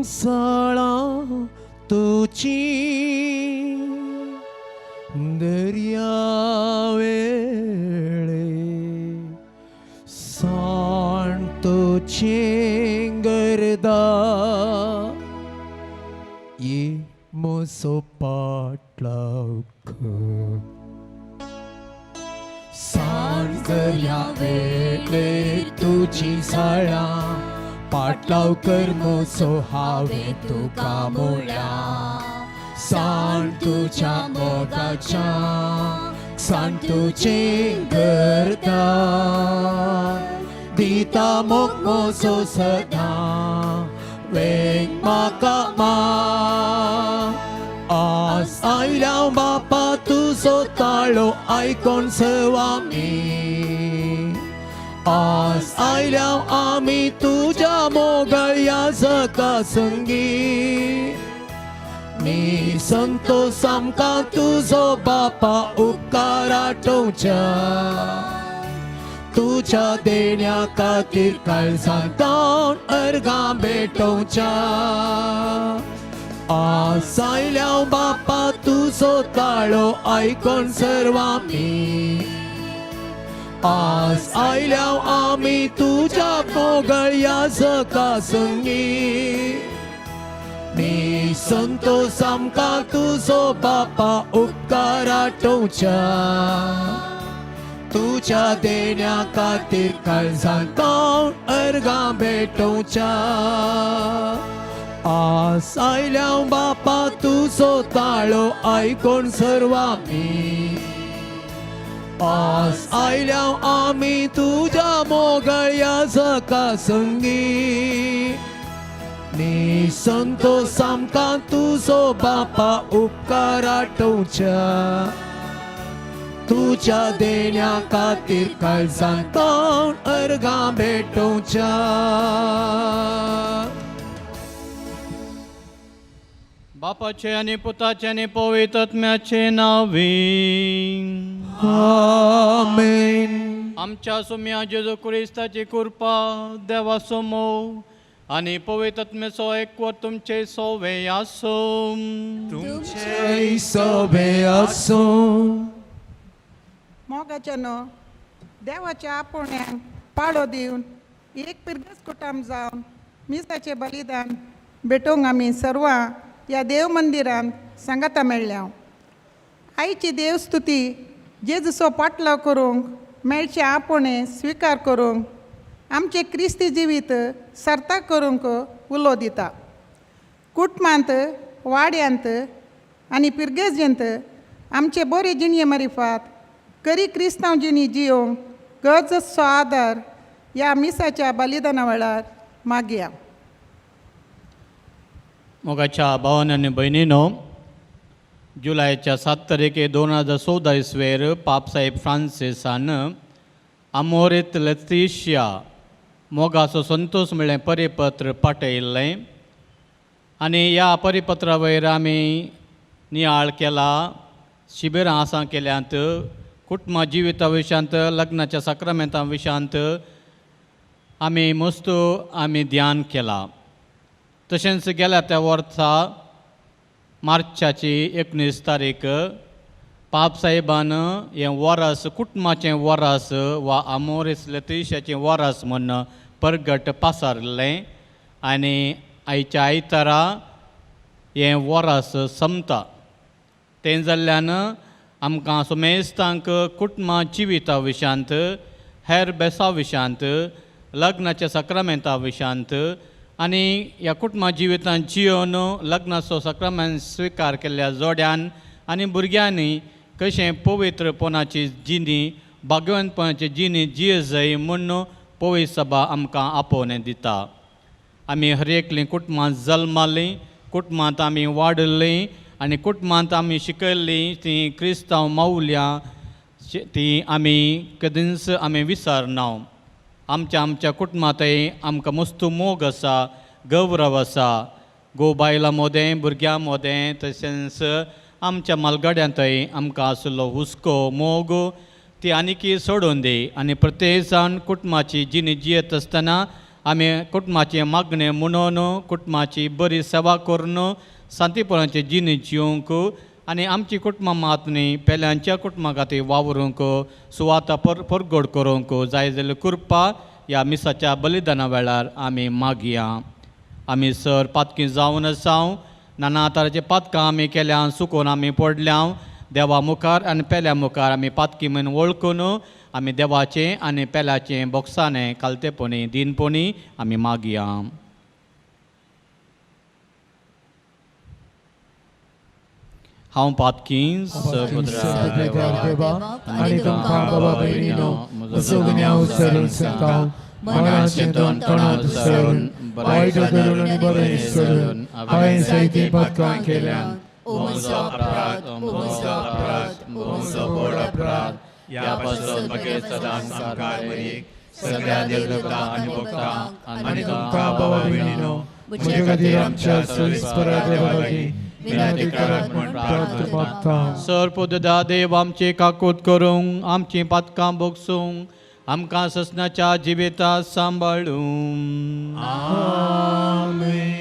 साळां तुजी दर्या वेळे सांड तुजी गरदा ये मोसो पाटलाव कर सांज दर्या वेळे तुजी साळां पाटलाव कर मोसो हांवें तुका मोळ्या सांड तुज्या मोगाच्या सांड तुजें करता दिता मोग मोसो सदां वेंग म्हाका मा आज आयल्या बापा तुजो ताळो आयकोन सर्व आमी आज आयल्या आमी तुज्या मोगळ्या जगा संगी मी संतोष आमकां तुजो बापा उपकार आठोवच्या तुज्या देण्या खातीर काळजांत अर्गां भेटोवच्या आज आयल्या बापा तुजो ताळो आयकोन सर्व आमी आज आयल्या आमी तुज्या मोगळ्या जगा संगी मी संतोष आमकां तुजो बापा उपकार आठोवच्या तुज्या देण्या खातीर काळजांत अर्गां भेटोवच्या आज आयल्या बापा तुजो ताळो आयकोन सर्व आमी आज आयल्या आमी तुज्या मोगळ्या जगा संगी नी संतोष आमकां तुजो बापा उपकार आठोवच्या तुज्या देण्या खातीर काळजांत अर्गां भेटोवच्या. बापाचे आनी पुताचे आनी पवित्र आत्म्याचे नांवे. आमेन. आमच्या सुम्या जेजू क्रिस्ताची कृपा, देवाचो मोग आनी पवित्र आत्म्याचो एकवट तुमचे सोवे आसूं. तुमचे सोबे आसूं. मोगाच्या न्हू देवाच्या आपोवण्याक पाळो दिवन एक पिरगस कुटाम जावन मिसाचें बलिदान भेटोवंक आमी सर्वां ह्या देव मंदिरांत सांगाता मेळ्ळ्या. आईची देवस्तुती जेजूचो पाटलाव करूंक मेळचें आपोवणें स्विकार करूंक आमचें क्रिस्ती जिवीत सार्थक करूंक उलो दिता. कुटुंबांत, वाड्यांत आनी पिरगेजेंत आमचे बरे जिणये मारिफात करी क्रिस्तांव जिणी जियोंक गरजसो आदार ह्या मिसाच्या बलिदाना वेळार मागया. मोगाच्या भावान आनी भयणीनो, जुलयाच्या 7 तारखे 2014 इसवेर पापसाहेब फ्रांसिसान आमोरीत लतीशिया मोगाचो संतोष म्हळ्ळें परिपत्र पाठयल्लें आनी ह्या परिपत्रा वयर आमी नियाळ केला. शिबिरां आसा केल्यांत कुटुंबा जिविता विशयांत, लग्नाच्या साक्रामेंता विशयांत आमी मस्त आमी ध्यान केलां. तशेंच गेल्या त्या वर्सा मार्चाची 19 तारीख पापसाहेबान हें वरस कुटुंबाचें वरस वा आमोरीस लतीशाचें वरस म्हूण परगट पासारलें आनी आयच्या आयतारा हें वरस सोंपता. तें जाल्ल्यान आमकां सुमेस्तांक कुटुंबा जिविता विशयांत, हेर बेसा विशयांत, लग्नाच्या साक्रामेंता विशयांत आनी ह्या कुटुंबा जिवितांत जियोन लग्नाचो साक्रामेंत स्विकार केल्ल्या जोड्यान आनी भुरग्यांनी कशें पवित्रपणाची जिणी, भाग्यवंतपणाची जिणी जिये जाय म्हूण पवित्र सभा आमकां आपोवणें दिता. आमी हर एकलीं कुटुंबांत जल्मालीं, कुटुंबांत आमी वाडलीं आनी कुटुंबांत आमी शिकयल्लीं तीं क्रिस्तांव मावल्यां तीं आमी कदींच आमी विसरना. आमच्या आमच्या कुटुंबांतय आमकां मस्त मोग आसा, गौरव आसा. घोव बायलां मोदें, भुरग्यां मोदें, तशेंच आमच्या मालगाड्यांतय आमकां आशिल्लो हुस्को मोग ती आनीकी सोडून दी आनी प्रत्येक जाण कुटुंबाची जिणी जियेत आसतना आमी कुटुंबाचें मागणें म्हणून कुटुंबाची बरी सेवा करून शांतीपणाची जिणी जिवंक आनी आमची कुटुंबां मात न्ही पेल्यांच्या कुटुंबा खातीर वावरूंक सुवाता परगोड करूंक जाय जाल्यार कृपा ह्या मिसाच्या बलिदाना वेळार आमी मागया. आमी सर पातकी जावन आसाव, नाना तरांची पातकां आमी केल्या, चुकोन आमी पडल्या. देवा मुखार आनी पेल्या मुखार आमी पातकी म्हूण वळखून आमी देवाचें आनी पेल्याचें बोगसाणें कालतेपणी दिनपणी आमी मागया. हांव पातकी सगळे देवा आनी तुमकां बाबा भयणीनो म्हजो गुन्यांव सरून सांगता, मनाचें दोन तोंडांत सरून वायट धरून आनी बरें सोडून हांवें जायतीं पातकां केल्यान. म्हजो अपराध, म्हजो अपराध, म्हजो व्हड अपराध. ह्या पासून म्हगे सदांच सामकार मरीक सगळ्या देवदूतांक आनी भक्तांक आनी तुमकां बाबा भयणीनो म्हजे खातीर आमच्या सविस्परा देवा लागीं विनंती करात म्हूण प्रार्थ मागता. सर पुददा देव आमची काकूत करूंक, आमचीं पातकां भोगसूंक, आमकां ससनाच्या जिविता सांबाळूं. आमेन.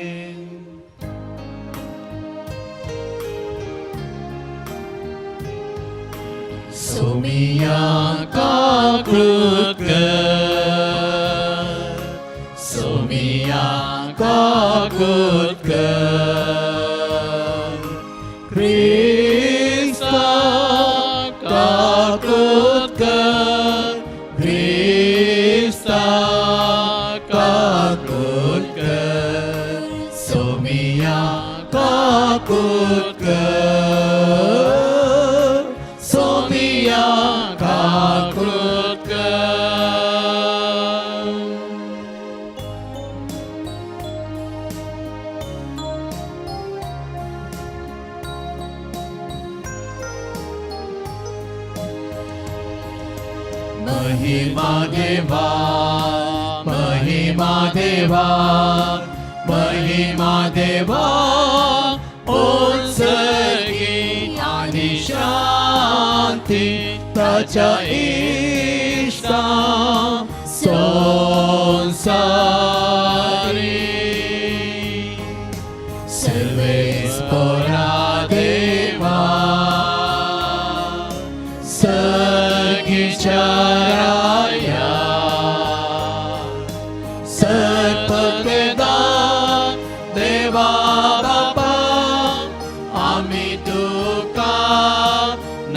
सोमिया काकूत कर, सोमिया काकूत कर, क्रिस्ता काकूत कर, क्रिस्ता काकूत कर, सोमिया काकूत कर, सोमिया काकूत कर. महिमा देवा, महिमा देवा, महिमा देवा, उत्सर्गी आणि शांती ताच्या इष्टा संसारी. सर्वेस्परा देवा, सगीच्या राया, सर्पदा देवा बापा, आमी तुका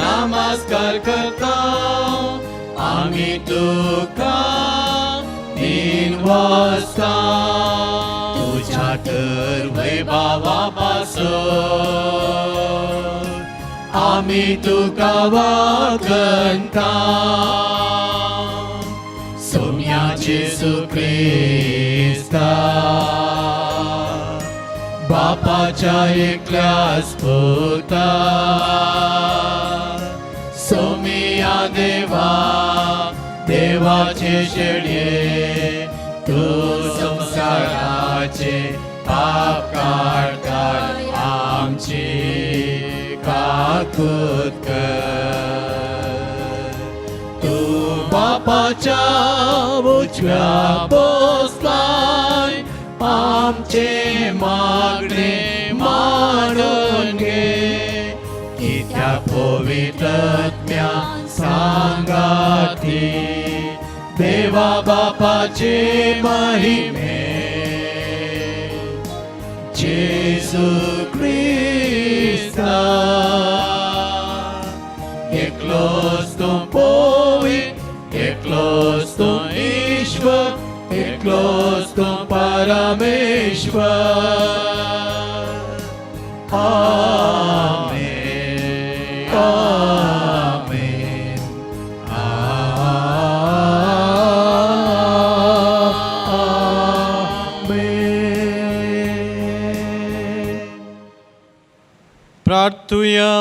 नमस्कार करता, आमी तुका दिन वाजता, तुझ्या तर वैभावा पासून आमी तुका वाकंता. सोम्या जेसू क्रिस्ता, बापाच्या एकल्याच पुता, सोमिया देवा, देवाचे शेळये, तूं संवसाराचे पाप काडटाय, आमची काकूत कर. तूं बापाच्या उजव्या बसलाय, आमचे मागणे मानून घे, कित्याक पवित्रत्म्या सांगाती देवा बापाचे महिमे, जेजू क्रिस्ता, एकलोच तूं पवित्र, एकलोच तूं ईश्वर, एकलोच तूं परमेश्वर. आमेन, आमेन, आमेन. प्रार्थुया.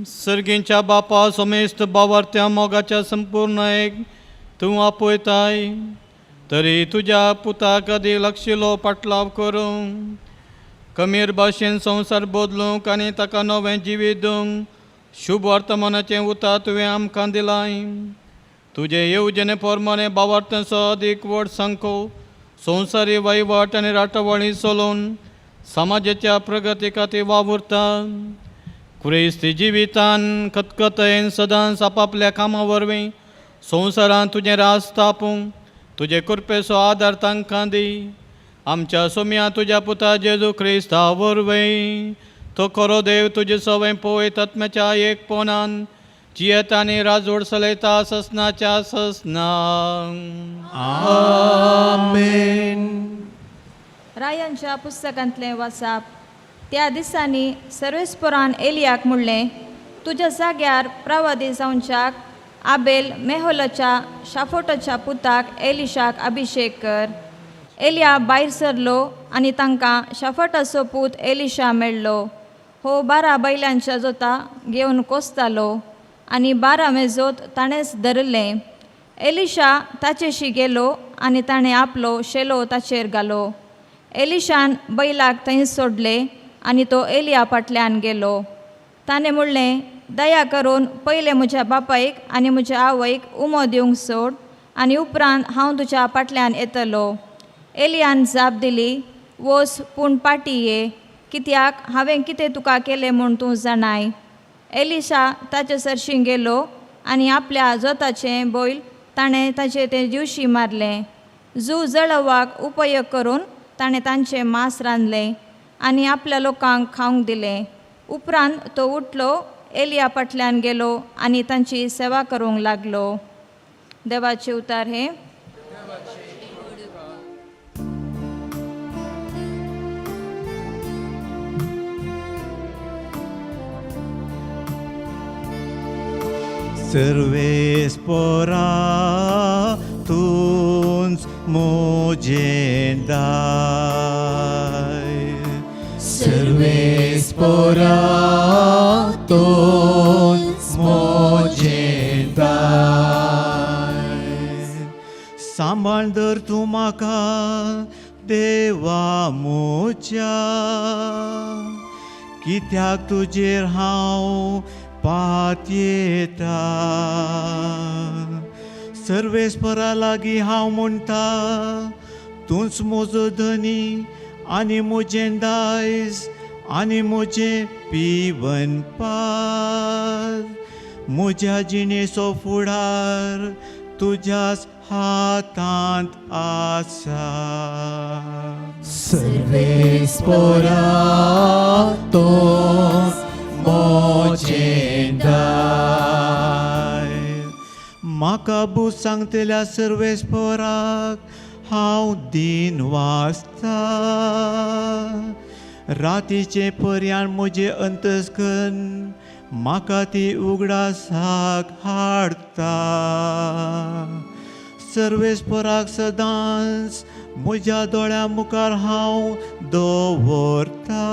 सर्गींच्या बापा, समेस्त बावार्थ्या मोगाच्या संपूर्ण एक तूं आपयताय, तरी तुज्या पुताक आदी लक्षिलो पाटलाव करूंक, कमीर भाशेन संवसार बदलूंक आनी ताका नवें जिवीत दिवंक शुभ वर्तमानाचें उतर तुवें आमकां दिलाय. तुजे येवजणे प्रमाणे बावार्थ्यांचो अदीक व्हड संको संवसारी वहिवाट आनी राटावळी चलोवन समाजाच्या प्रगती खातीर वावुरता. क्रिस्ती जिवितान खतखतेन सदांच आपापल्या कामां वरवीं संवसारांत तुजें राज स्थापूंक तुजे कृपेचो आदार तांकां दी. आमच्या सोम्या तुज्या पुता जेजू क्रिस्ता वरवीं, तो खरो देव तुजे सवंय पळय तत्म्याच्या एकपणान जियेता आनी राजवट चलयता ससनाच्या ससना. आमेन. रायांच्या पुस्तकांतलें वाचाप. त्या दिसांनी सर्वेस्परान एलियाक म्हणलें, तुज्या जाग्यार प्रवादी जावच्याक आबेल मेहोलाच्या शाफोटाच्या पुताक एलिशाक अभिशेक कर. एलिया भायर सरलो आनी तांकां शाफटाचो पूत एलिशा मेळ्ळो. हो 12 बैलांच्या जोता घेवन कोसतालो आनी 12वें जोत ताणेंच धरिल्लें. एलिशा ताचेशी गेलो आनी ताणें आपलो शेलो ताचेर घालो. एलिशान बैलाक थंय सोडले आनी तो एलिया फाटल्यान गेलो. ताणें म्हणलें, दया करून पयलें म्हज्या बापायक आनी म्हज्या आवयक उमो दिवंक सोड आनी उपरांत हांव तुज्या फाटल्यान येतलो. एलियान जाप दिली, वोस पूण पाटी ये, कित्याक हांवें कितें तुका केलें म्हूण तूं जाणाय. एलिशा ताचे सरशीं गेलो आनी आपल्या जोताचें बैल ताणें ताचे ते दिवशी मारलें. जू जळवाक उपयोग करून ताणें तांचें मांस रांदलें आनी आपल्या लोकांक खावंक दिलें. उपरांत तो उठलो, एलिया फाटल्यान गेलो आनी तांची सेवा करूंक लागलो. देवाचे उतार हे. सर्वेस्पोरा तूंच म्हजें दाय. सर्वेस्पोरा तूंच म्हजें दाय. सांबाळ धर तूं म्हाका देवा म्हज्या, कित्याक तुजेर हांव पातयेता. सर्वेस्परा लागीं हांव म्हणटा, तूंच म्हजो धनी आनी म्हजें दायज आनी म्हजें पिवन पार. म्हज्या जिणेचो फुडार तुज्याच हातांत आसा. सर्वेस्पोरा तूंच म्हजें दाय. म्हाका बू सांगतल्या सर्वेस्पोराक हांव दीन वाचता. रातीचें पर्यान म्हजें अंतस्कन म्हाका ती उगडासाक हाडटा. सर्वेस्पराक सदांच म्हज्या दोळ्यां मुखार हांव दवरता.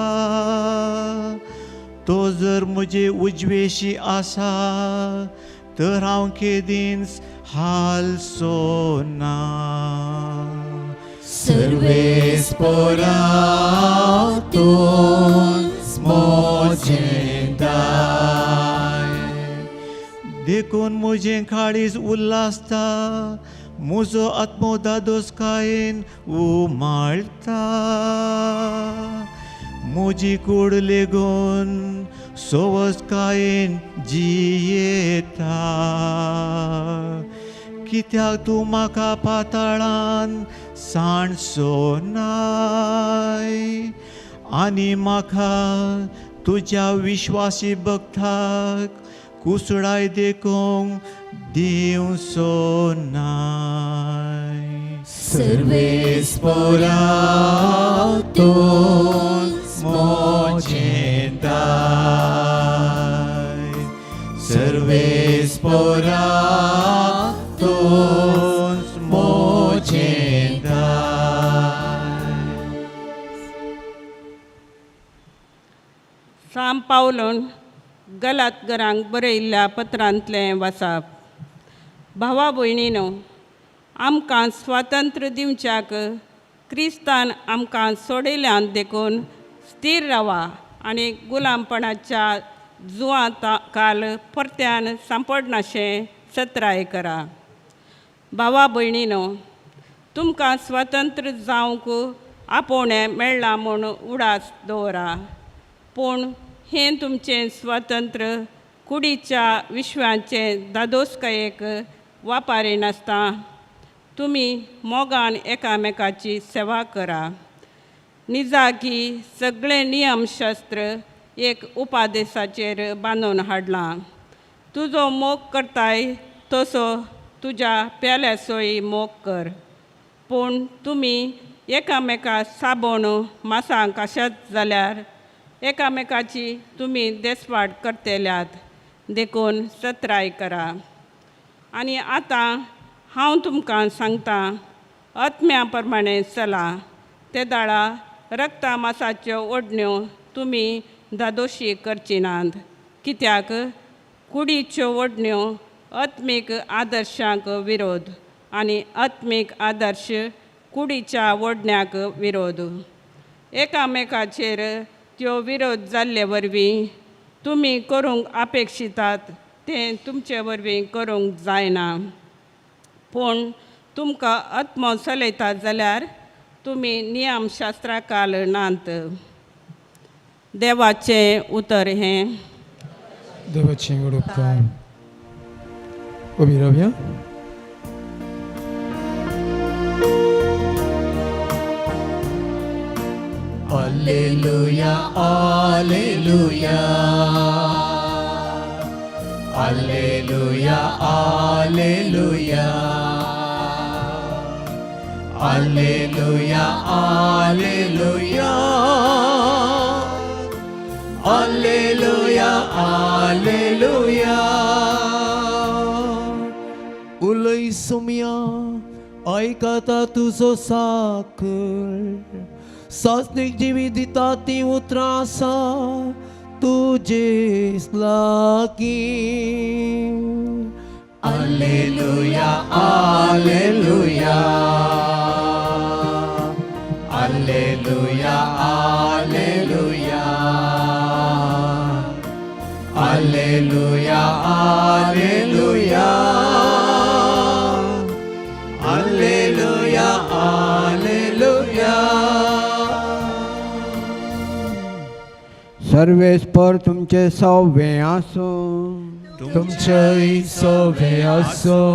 तो जर म्हजे उजवेशी आसा तर हांव केदींच हालचो ना. सर्वेस्पोरा तूंच म्हजें दाय. देखून म्हजें काळीज उल्हासता, म्हजो आत्मो दादोसकायेन उमाळटा. म्हजी कूड लेगून सवसकायेन जियेता. कित्याक तूं म्हाका पाताळान सांडचो नाय आनी म्हाका तुज्या विश्वासी भक्ताक कुसडाय देखूंक दिवचो नाय. सर्वेस्पोरा तूंच म्हजें दाय. सर्वेस्पोरा तूंच म्हजें दाय. साम पावलोन गलातगरांक बरयल्ल्या पत्रांतलें वाचाप. भावा भयणीनो, आमकां स्वातंत्र्य दिवच्याक क्रिस्तान आमकां सोडयल्यान देखून स्थीर रावा आनी गुलामपणाच्या जुवां काल परत्यान सांपडनाशें सत्राय करा. भावा भयणीनो, तुमकां स्वतंत्र जावंक आपोवणें मेळ्ळां म्हूण उडास दवरा पूण हें तुमचें स्वतंत्र कुडीच्या विश्वाचें दादोसकायेक वापरिनासता तुमी मोगान एकामेकाची सेवा करा. निजागी सगळें नियमशास्त्र एक उपादेसाचेर बांदून हाडलां. तुजो मोग करताय तसो तुज्या पेल्याचोय मोग कर. पूण तुमी एकामेका साबण मासां काशात जाल्यार एकामेकाची तुमी देसवाड करतल्यात देखून सत्राय करा. आनी आतां हांव तुमकां सांगता आत्म्या प्रमाणे चला ते दाळा रक्ता मासाच्यो ओडण्यो तुमी धादोशी करची नात कित्याक कुडीच्यो ओडण्यो आत्मीक आदर्शांक विरोध आनी आत्मीक आदर्श कुडीच्या ओडण्याक विरोध. एकामेकाचेर त्यो विरोध जाल्ले वरवीं तुमी करूंक अपेक्षितात तें तुमचे वरवीं करूंक जायना. पूण तुमकां आत्मो चलयतात जाल्यार तुमी नियमशास्त्रा काल नात. देवाचें उतर हें. देवाचें उपकार. उबी रावया. Alleluia, Alleluia, Alleluia, Alleluia, Alleluia, Alleluia, Alleluia, Alleluia. उलय सोम्या आयकता तुजो साकळ सासणीक जिवी दिता ती उतरां आसा तुजे लागीं. Alleluia, Alleluia, Alleluia, Alleluia, Alleluia, Alleluia, Alleluia, Alleluia. सर्वेस्पर तुमचे सवे आसूं. तुमचेय सवे आसूं.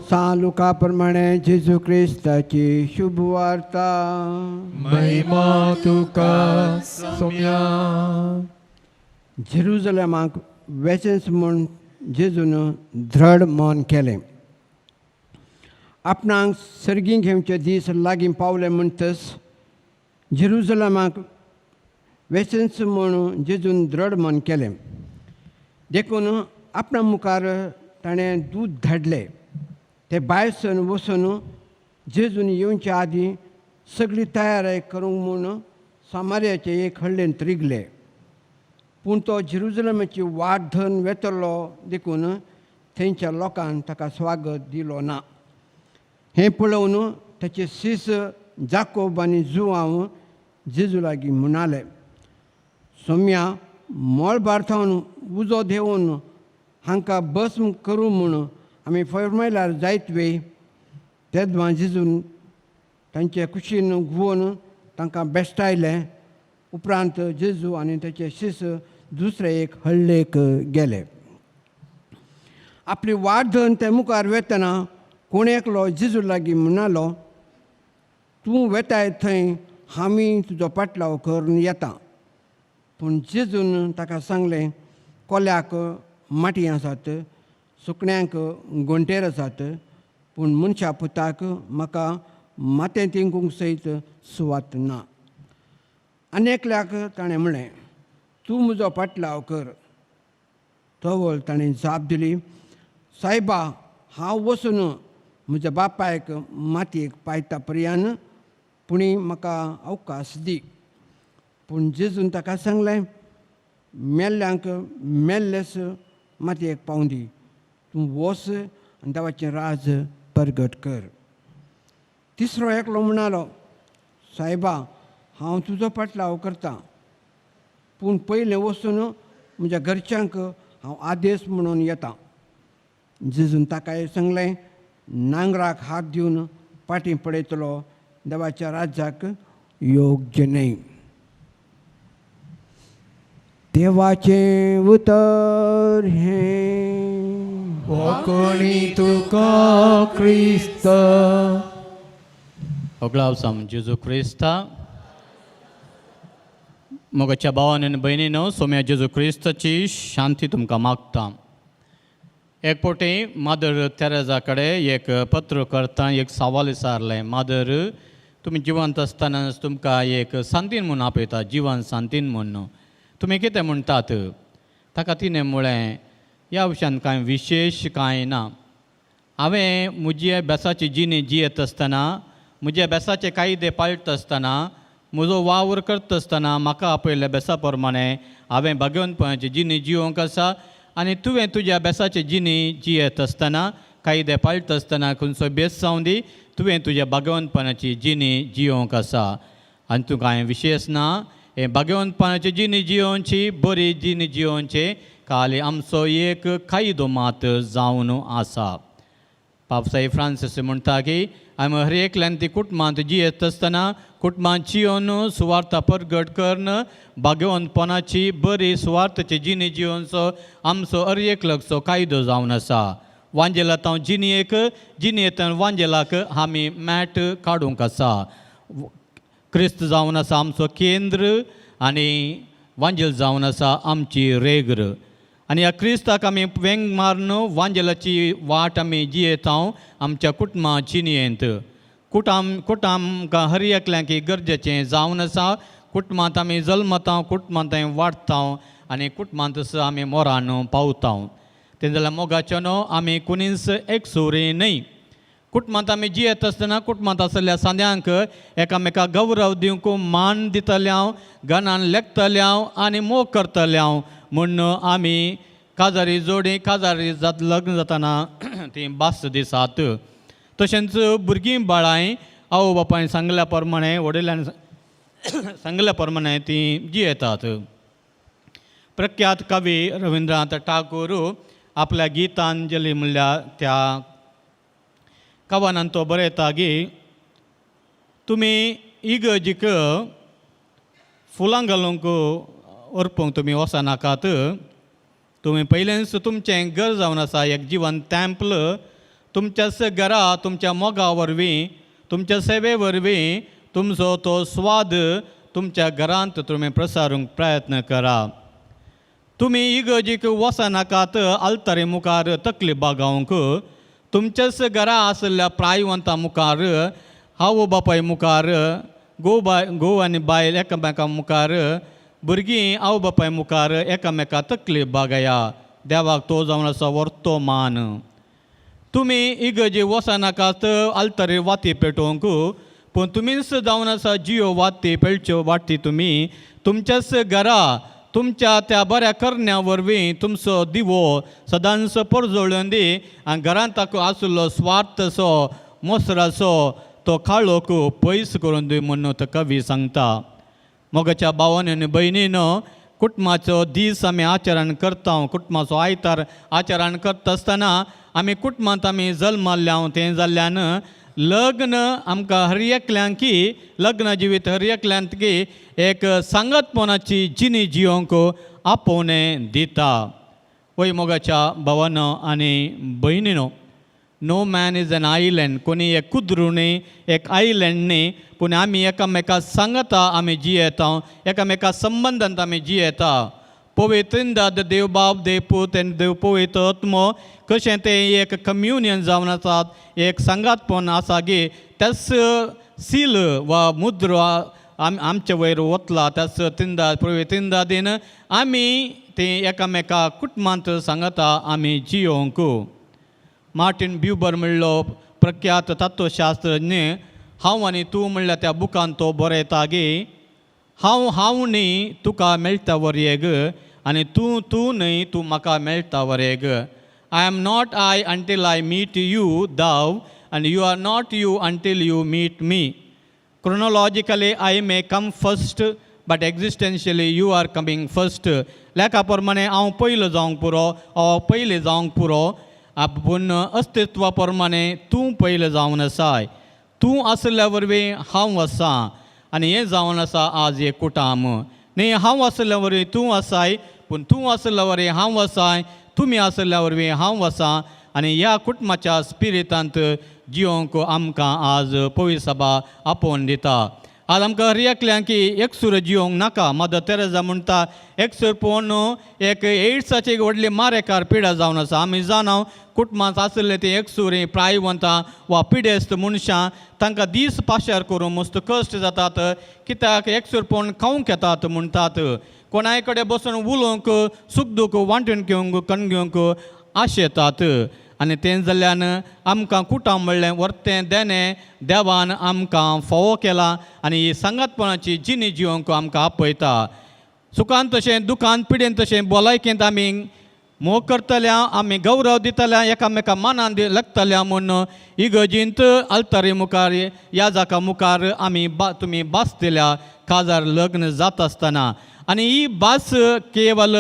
सान लुका प्रमाणे जेजू क्रिस्ताची शुभ वार्ता. महिमा तुका सोम्या. जेरुजलेमाक वेचेंच म्हूण जेजून दृढ मन केलें. आपणाक सर्गीं घेवचे दीस लागीं पावले म्हणटच जेरुजलेमाक वेचेंच म्हूण जेजून दृढ मन केलें. देखून आपणा मुखार ताणें दूद धाडले. ते भायर सरून वचून जेजून येवचे आदीं सगळी तयारी करूंक म्हूण सामार्याचे एक हळ्ळेंत रिगले. पूण तो जेरुजलेमाची वाट धरून वेतलो देखून थंयच्या लोकान ताका स्वागत दिलो ना. हें पळोवन ताचे शीस जाकोब आनी जुआंव जेजू लागीं म्हणाले, सोम्या मळबार थावन उजो देंवोवन हांकां भस्म करूं म्हूण आमी फर्मायल्यार जायत वे. तेदमा जेजून तांचे कुशीन घुंवोन तांकां बेश्टायलें. उपरांत जेजू आनी ताचे शीस दुसरे एक हळ्ळेक गेले. आपली वाट धरून ते मुखार वेतना कोण एकलो जेजू लागीं म्हणालो, तूं वेताय थंय आमी तुजो पाटलाव करून येता. पूण जेजून ताका सांगलें, कोल्याक माटी आसात, सुकण्यांक गोंटेर आसात, पूण मनशा पुताक म्हाका माथें तेंकूंक सयत सुवात ना. आनी एकल्याक ताणें म्हणलें, तूं म्हजो पाटलाव कर. तवळ ताणें जाप दिली, सायबा हांव वचून म्हज्या बापायक मातयेक पायता पर्यान पुणी म्हाका अवकाश दी. पूण जेजून ताका सांगलें, मेल्ल्यांक मेल्लेच मातयेक पावूं दी, तूं वच आनी देवाचें राज परगट कर. तिसरो एकलो म्हणालो, सायबा हांव तुजो पाटलाव करतां, पूण पयलें वचून म्हज्या घरच्यांक हांव आदेश म्हणून येता. जेजून ताकाय सांगलें, नांगराक हात दिवन फाटीं पळयतलो देवाच्या राज्याक योग्य न्हय. देवाचें उतर हें. कोणी तुका क्रिस्त. होगळाव जेजू क्रिस्ता. मोगाच्या भावान आनी भयणीनो, सोम्या जेजू क्रिस्ताची शांती तुमकां मागता. एक फावटी मादर तेरेजा कडेन एक पत्र करता एक सवाल विचारलें, मादर तुमी जिवंत आसतना तुमकां एक सांतीन म्हूण आपयता, जिवन सांतीन म्हूण तुमी कितें म्हणटात? ताका तिणें म्हळें, ह्या विशयान कांय विशेश कांय ना. हांवें म्हजी बेसाची जिणी जियेत आसतना, म्हज्या बेसाचे कायदे पाळटा आसतना, म्हजो वावर करता आसतना म्हाका आपयल्ल्या बेसा प्रमाणे हांवें भाग्यवंतपणाची जिणी जियोंक आसा आनी तुवें तुज्या बेसाची जिणी जियेत आसतना, कायदे पाळटा आसतना, खंयचो बेस जावं दी, तुवें तुज्या भाग्यवंतपणाची जिणी जियोंक आसा आनी तुका कांय विशेश ना. हें भाग्यवंतपणाची जिणी जियोवची, बरी जिणी जियोवची खाली आमचो एक कायदो मात जावन आसा. पापसाई फ्रांसीस म्हणटा की आमी हर एकल्यान ती कुटुंबांत जियेत आसतना कुटुंबांत जियोन सुवार्था परगट करून भाग्यवंतपणाची बरी सुवार्थाची जिणी जियोवचो आमचो हर एकल्याचो कायदो जावन आसा. वांजेलांत हांव जिणयेक, जिणयेंतल्यान वांजेलाक आमी मॅट काडूंक आसा. क्रिस्त जावन आसा आमचो केंद्र आनी वांजेल जावन आसा आमची रेग्र आनी ह्या क्रिस्ताक आमी वेंग मारून वांजेलाची वाट आमी जियेता आमच्या कुटुंबा जिणयेंत. कुटाम कुटामकां हर एकल्यांक गरजेचें जावन आसा. कुटुंबांत आमी जल्मता, कुटुंबांत आमी वाडटा आनी कुटुंबांत आमी मोरान पावता. तें जाल्यार मोगाचें न्हू आमी कोणीच एकसुरी न्हय. कुटुंबांत आमी जियेत आसतना कुटुंबांत आसलेल्या सांद्यांक एकामेका गौरव दिवंक मान दितले हांव, गणान लेखतले हांव आनी मोग करतले हांव म्हूण आमी काजारी जोडी काजारी जात लग्न जातना ती भास दिसात. तशेंच भुरगीं बाळांय आवय बापायन सांगल्या प्रमाणे, वडिलांनी सांगल्या प्रमाणे ती जियेतात. प्रख्यात कवी रविंद्रनाथ टागोर आपल्या गीतांजली म्हणल्यार त्या कवनान तो बरयता की तुमी इगर्जीक फुलां घालूंक अर्पूंक तुमी वचनाकात, तुमी पयलेंच तुमचें घर जावन आसा एक जिवन टॅम्पल, तुमच्याच घरा तुमच्या मोगा वरवीं तुमच्या सेवे वरवीं तुमचो तो स्वाद तुमच्या घरांत तुमी प्रसारूंक प्रयत्न करा. तुमी इगर्जीक वचनाकात आल्तारी मुखार तकली बागावंक, तुमच्याच घरा आशिल्ल्या प्रायवंता मुखार, आवय बापाय मुखार, घोव बाय घोव आनी बायल एकामेका मुखार, भुरगीं आवय बापाय मुखार एकामेका तकली बागया, देवाक तो जावन आसा व्हरतो मान. तुमी इगर्जी वचनाकात आल्तारीर वाती पेटोवंक, पूण तुमीच जावन आसा जियो वाती पेळच्यो वाटी तुमी तुमच्याच घरा तुमच्या त्या बऱ्या करण्या वरवीं तुमचो दिवो सदांच परजळून दी आनी घरांत ताका आशिल्लो स्वार्थसो मोसराचो तो काळोख पयस करून दी म्हूण तो कवी सांगता. मोगाच्या भावान आनी भयणीनो, कुटुंबाचो दीस आमी आचरण करता, कुटुंबाचो आयतार आचरण करता आसतना आमी कुटुंबांत आमी जल्मल्ल्या तें जाल्ल्यान लग्न आमकां हर एकल्यांकी लग्न जिवीत हर एकल्यांत की एक सांगतपणाची जिणी जियोंक आपोवणें दिता. वय मोगाच्या भावानो आनी भयणीनो, no man is an island, कोणी एक कुद्रू न्ही, एक आयलँड न्ही, पूण आमी एकामेका सांगता आमी जियेता, एकामेका संबंदांत आमी जियेता. पवित्र देव बाप, देव पूत आनी देव पवित्र आत्मो कशें तें एक कम्युनियन जावन आसात, एक सांगातपण आसा की त्याच सील वा मुद्रा आमचे वयर वतला त्याच तिंदा पवित्र तिंदादीन आमी ती एकामेका कुटुंबांत सांगता आमी जियोंक. मार्टीन ब्युबर म्हणलो प्रख्यात तत्वशास्त्रज्ञ हांव आनी तूं म्हणल्यार त्या बुकान तो बरयता की हांव हांव न्ही तुका मेळटा वरयेग आनी तूं तूं न्हय तूं म्हाका मेळटा वरेग. I am not I until I meet you thou and you are not you until you meet me. Chronologically I may come first but existentially you are coming first. लेखा प्रमाणे हांव पयलो जावंक पुरो, हांव पयलें जावंक पुरो, पूण अस्तित्वा प्रमाणे तूं पयलें जावन आसाय. तूं आसल्या वरवीं हांव आसा आनी हें जावन आसा आज एक कुटाम न्ही. हांव आसल्या वरवीं तूं आसाय, पूण तूं आसल्या वरवीं हांव आसाय, तुमी आसल्या वरवीं हांव आसा. आनी ह्या कुटुंबाच्या स्पिरितांत जिवंक आमकां आज पवित्र सभा आपोवन दिता. आज आमकां हर एकल्यांक की एकसूर जिवंक नाका. मदर तेरेजा म्हणटा, एकसूर पळोवन एक एड्साची एक व्हडली मारेकार पिडा जावन आसा. आमी जाणा, कुटुंबांत आशिल्ले ते एकसुरी प्रायवंतां वा पिडेस्त मनशां, तांकां दीस पाशार करूंक मस्त कश्ट जातात, कित्याक एकसूर पळोवन खावंक येतात म्हणटात. कोणाय कडेन बसून उलोवंक, सूख दूख वांटून घेवंक, कण घेवंक आशेतात. आनी तें जाल्ल्यान आमकां कुटां म्हणलें वर्तें देणें देवान आमकां फावो केलां आनी ही सांगातपणाची जिणी जिवंक आमकां आपयता. सुखान तशें दुखान, पिडेन तशें भलायकेंत आमी मोग करतल्या, आमी गौरव दितल्या, एकामेका मानान लागतल्या म्हूण इगर्जींत आल्तारी मुखार, ह्या जाका मुखार आमी बा तुमी भास दिल्या काजार लग्न जाता आसतना. आनी ही भास केवल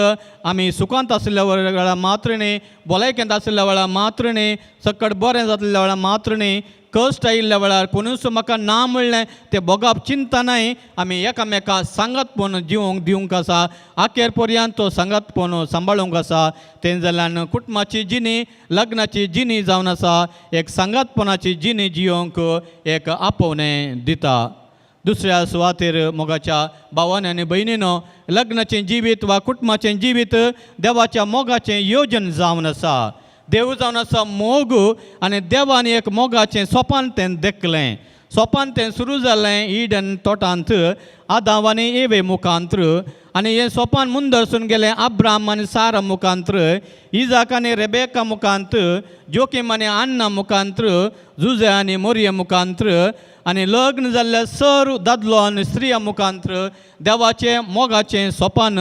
आमी सुखांत आशिल्ल्या वेळार मात्र न्ही, भलायकेंत आशिल्ल्या वेळार मात्र न्ही, सकट बरें जातल्या वेळार मात्र न्ही, कश्ट आयिल्ल्या वेळार कोणूच म्हाका ना म्हणलें तें भोगप चिंता नाय. आमी एकामेका सांगातपण जिवंक दिवंक आसा, आखेर पर्यंत तो सांगातपण सांबाळूंक आसा. तें जाल्यान कुटुंबाची जिणी, लग्नाची जिणी जावन आसा एक सांगातपणाची जिणी जिवंक एक आपोवणें दिता. दुसऱ्या सुवातेर मोगाच्या भावान आनी भयणीनो, लग्नाचें जिवीत वा कुटुंबाचें जिवीत देवाच्या मोगाचें योजन जावन आसा. देव जावन आसा मोग आनी देवान एक मोगाचें सोपान तें देखलें. सोपान तें सुरू जालें इडन तोटांत आदाव आनी एवे मुखांत्र, आनी हें सोपान मुंदरसून गेलें अब्राम आनी सारा मुखांत्र, इजाक आनी रेबेका मुखांत, जोकीम आनी अन्ना मुखांत्र, जुजे आनी मोरये मुखांत्र, आनी लग्न जाल्ल्या सर दादलो आनी स्त्रिया मुखांत्र देवाचें मोगाचें सोपान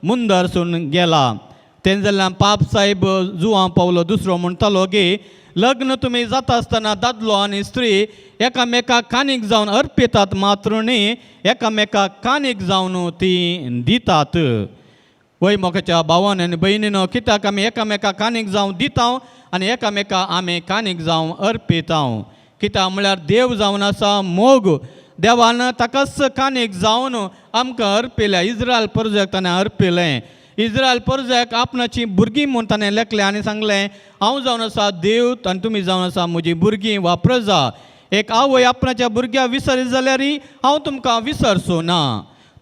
मुंदरसून गेलां. तें जाल्यार पाप साहेब जुवां पावलो दुसरो म्हणटालो की लग्न तुमी जाता आसतना दादलो आनी स्त्री एकामेकाक कानीक जावन अर्पितात मात्र न्ही, एकामेकाक कानीक जावन ती दितात. वय मोगाच्या भावान आनी भयणीनो, कित्याक आमी एकामेकाक कानीक जावन दिता आनी एकामेका आमी कानीक जावन अर्पिता? कित्याक म्हळ्यार देव जावन आसा मोग. देवान ताकाच कानीक जावन आमकां अर्पिल्या. इज्रायल प्रजेक ताणें अर्पिलें. इज्रायल प्रजेक आपणाची भुरगीं म्हूण ताणें लेखलें आनी सांगलें, हांव जावन आसा देव आनी तुमी जावन आसा म्हजी भुरगीं वा प्रजा. एक आवय आपणाच्या भुरग्याक विसरीत जाल्यार हांव तुमकां विसरचो ना.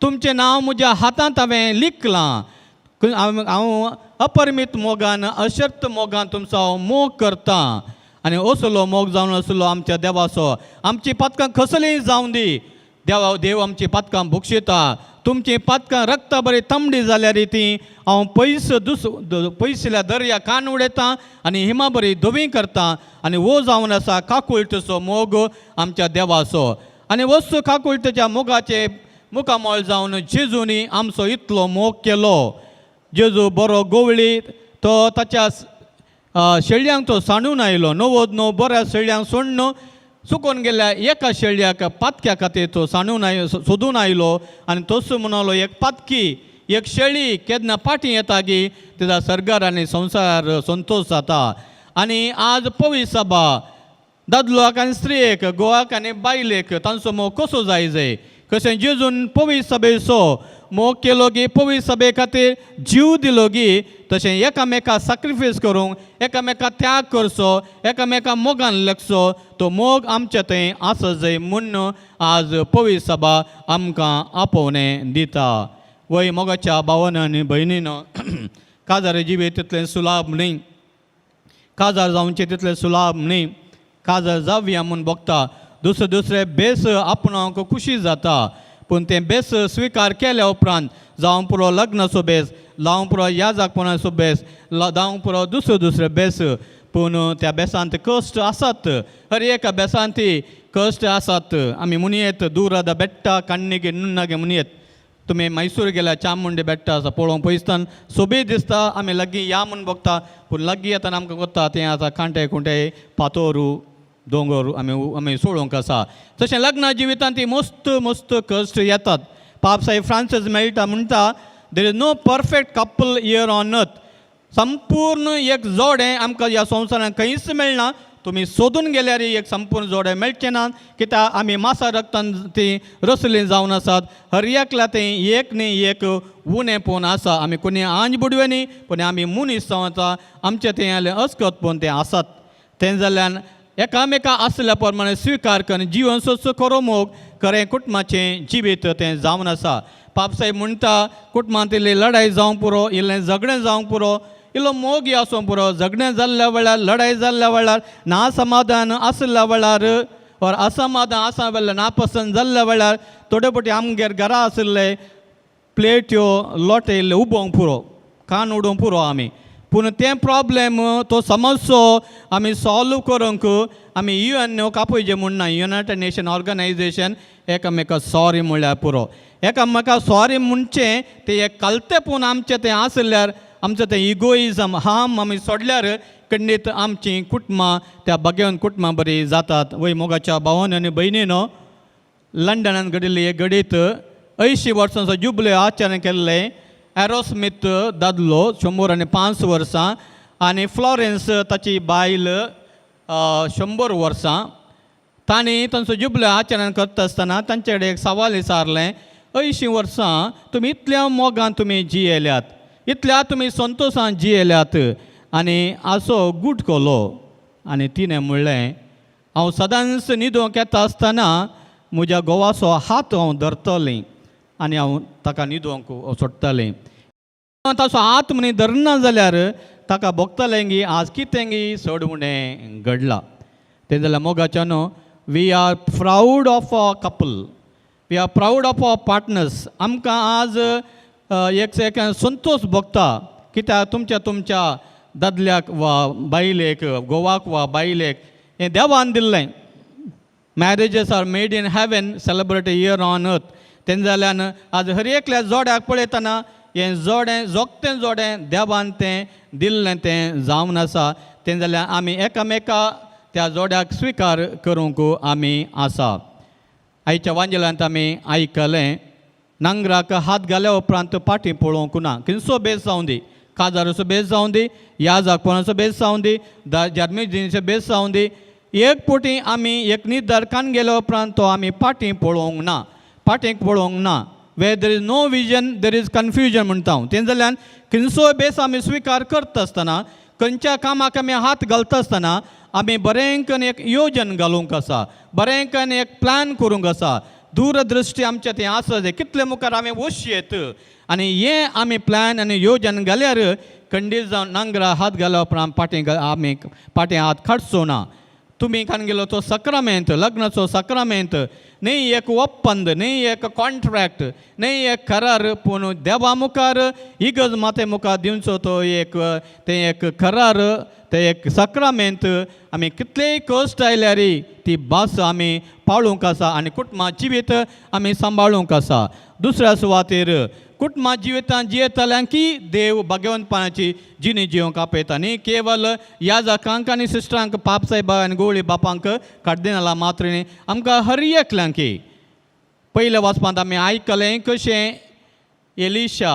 तुमचें नांव म्हज्या हातांत हांवें लिखलां. हांव अपरिमीत मोगान, अशर्त मोगान तुमचो हांव मोग करता. आनी असलो मोग जावन आसलो आमच्या देवाचो. आमची पातकां कसलीय जावं दी, देवा देव आमची पातकां भोगशिता. तुमची पातकां रक्ता बरी तांबडी जाल्यार ती हांव पयस दुस पयसुल्या दर्या कान उडयतां आनी हिमा बरी धवी करता. आनी हो जावन आसा काकुळटेचो मोग आमच्या देवाचो. आनी वस्तू काकुळटेच्या मोगाचे मुखामळ जावन जेजूनी आमचो इतलो मोग केलो. जेजू बरो गोवळी, तो ताच्या शेळयांक तो सांडून आयलो. 99 बऱ्या शेळयांक सोडून चुकोन गेल्या एका शेळयाक, पातक्या खातीर तो सांडून आय सोदून आयलो. आनी तोच म्हणलो, एक पातकी, एक शेळी केन्ना पाटी येता की तेजा सर्गार आनी संवसार संतोश जाता. आनी आज पवी सभा दादलोक आनी स्त्रियेक, गोवाक आनी बायलेक तांचो मोग कसो जाय जाय, कशें जेजून पवी सभेचो मोग केलो गी, पवी सभे खातीर जीव दिलो गी, तशें एकामेका साक्रिफायस करूंक, एकामेका त्याग करचो, एकामेका मोगान लागचो, तो मोग आमच्या थंय आसत जाय म्हूण आज पवी सभा आमकां आपोवणें दिता. वय मोगाच्या भावान आनी भयणीनो, काजार जिवीत तितलें सुलाभ न्ही, काजार जावचें तितलें सुलाभ न्ही. काजार जावया म्हूण भोगता, दुसरे दुसरे बेस आपणाक खुशी जाता, पूण तें बेस स्विकार केल्या उपरांत जावं पुरो लग्नाचो बेस, जावं पुरो याजाकपणाचो बेस, जावं पुरो दुसरे दुसरे बेस, पूण त्या बेसांत कश्ट आसात. हर एका बेसांत कश्ट आसात. आमी म्हणयेत, दूराद बेट्टा कण्णिगे नुन्नागे म्हणयेत. तुमी मैसूर गेल्यार चामुंडी बेट्टा आसा पळोवंक पयसतान सोबीत दिसता. आमी लागीं या म्हूण बगता, पूण लागीं येतना आमकां कोत्ता तें आतां कांटे कुंटे फातोरू दोंगर आमी आमी सोडूंक आसा. तशें लग्न जिवितांत ती मस्त मस्त कश्ट येतात. पाप साहेब फ्रांसीस मेळटा म्हणटा, there is no perfect couple here on earth. संपूर्ण एक जोडें आमकां ह्या संवसारांत खंयच मेळना. तुमी सोदून गेल्यार एक संपूर्ण जोडे मेळचे ना, कित्याक आमी मासा रक्तान ती रसली जावन आसात. हर एकल्या तें एक न्ही एक उणेपण आसा. आमी कोणी आंज बुडवे न्ही, पूण आमी मनीस जावन आसा, आमचें तें आलें अस्कतपण तें आसात. तें जाल्यान एकामेका आसल्या प्रमाणे स्विकार करून जिवन सोदचो खरो मोग, खरें कुटुंबाचें जिवीत तें जावन आसा. पापसाहेब म्हणटा, कुटुंबांत इल्ली लडाय जावंक पुरो, इल्लें झगडें जावंक पुरो, इल्लो मोगी आसूंक पुरो. झगडें जाल्ल्या वेळार, लडाय जाल्ल्या वेळार, ना समाधान आसल्या वेळार or असमाधान आसा वेळार, नापसंत जाल्ल्या वेळार, थोडे फावटी आमगेर घरा आशिल्ले प्लेट्यो लोटे इल्ले उबोवंक पुरो, कान उडोवंक पुरो आमी. पूण तें प्रॉब्लेम, तो समस्यो आमी सॉल्व करूंक आमी युएनओ कापयचे म्हूण ना, युनायटेड नेशन ऑर्गनायजेशन. एकामेका सॉरी म्हणल्यार पुरो. एकामेका सॉरी म्हणचें तें एक कलतेपूण आमचें तें आसल्यार, आमचें तें इगोइजम हाम आमी सोडल्यार खंडीत आमचीं कुटुंबां त्या भाग्यवंत कुटुंबां बरी जातात. वय मोगाच्या भावान आनी भयणीनो, लंडनान घडिल्ली एक घडीत. 80 वर्सांचो जुबले आचरण केल्लें. एरोस्मिथ दादलो, 105 वर्सां, आनी फ्लॉरेन्स ताची बायल, 100 वर्सां. तांणी तांचो जुबले आचरण करता आसतना तांचे कडेन एक सवाल विचारलें, 80 वर्सां तुमी इतल्या मोगान तुमी जियेल्यात, इतल्या तुमी संतोशान जियेल्यात, आनी आसो गूट कोलो? आनी तिणें म्हणलें, हांव सदांच न्हिदोंक येता आसतना म्हज्या घोवाचो हात हांव धरतलें आनी हांव ताका न्हिदोंक सोडटलें. ताचो हात म्हणी धरना जाल्यार ताका भोगतलें गी आज कितें गी चड उणें घडलां. तें जाल्यार मोगाच्या न्हू, we are proud of our couple, we are proud of our partners. आमकां आज एक एक संतोश भोगता, कित्याक तुमच्या तुमच्या दादल्याक वा बायलेक, घोवाक वा बायलेक हें देवान दिल्लें. Marriages are made in heaven, celebrate here on earth. तें जाल्यान आज हर एकल्या जोड्याक पळयतना हें जोडें जोगतें जोडें देवान तें दिल्लें तें जावन आसा. तें जाल्यार आमी एकामेका त्या जोड्याक स्विकार करूंक आमी आसा. आयच्या वांजेलांत आमी आयकलें, नांगराक हात घाल्या उपरांत पाटी पळोवंक ना. किनसो बेस जावं दी, काजाराचो बेस जावं दी, याजाकपणाचो बेस जावं दी, जार्मीजीचो बेस जावं दी, एक पोटी आमी एक निर्धार कान गेल्या उपरांत तो आमी पाटी पळोवंक ना, पाटीक पळोवंक ना. Where there is no vision there is confusion म्हणटा हांव. तें जाल्यान खंयचोय बेस आमी स्विकार करता आसतना, खंयच्या कामाक आमी हात घालता आसतना, आमी बरें करून एक योजन घालूंक आसा, बरें करून एक प्लॅन करूंक आसा. दूरदृश्टी आमच्या तें आसा जाय, कितले मुखार आमी वचयेत, आनी हें आमी प्लॅन आनी योजन घाल्यार खंडीत जावन नांगरा हात घाल्या उपरांत पाटी आमी पाटी हात काडचो ना. तुमी खान गेलो तो सक्रामेंत, लग्नाचो सक्रामेंत न्ही एक ಒಪ್ಪಂद, न्ही एक कॉन्ट्रॅक्ट, न्ही एक करार, पूण देवा मुखार, इगर्ज माते मुखार दिवचो तो एक तें एक करार, तें एक सक्रामेंत. आमी कितलेय कश्ट आयल्यार ती भास आमी पाळूंक आसा आनी कुटुंबा जिवीत आमी सांबाळूंक आसा. दुसऱ्या सुवातेर कुटुंबा जिवितान जियेतल्यांक की देव भाग्यवंतपणाची जिणी जिवंक आपयता. न्ही केवल याजकांक आनी सिस्टरांक, पाप साहेबा आनी गोवळी बापांक, कार्दिनाला मात्र न्ही, आमकां हर एकल्यांकी. पयल्या वाचपांत आमी आयकलें कशें एलिशा,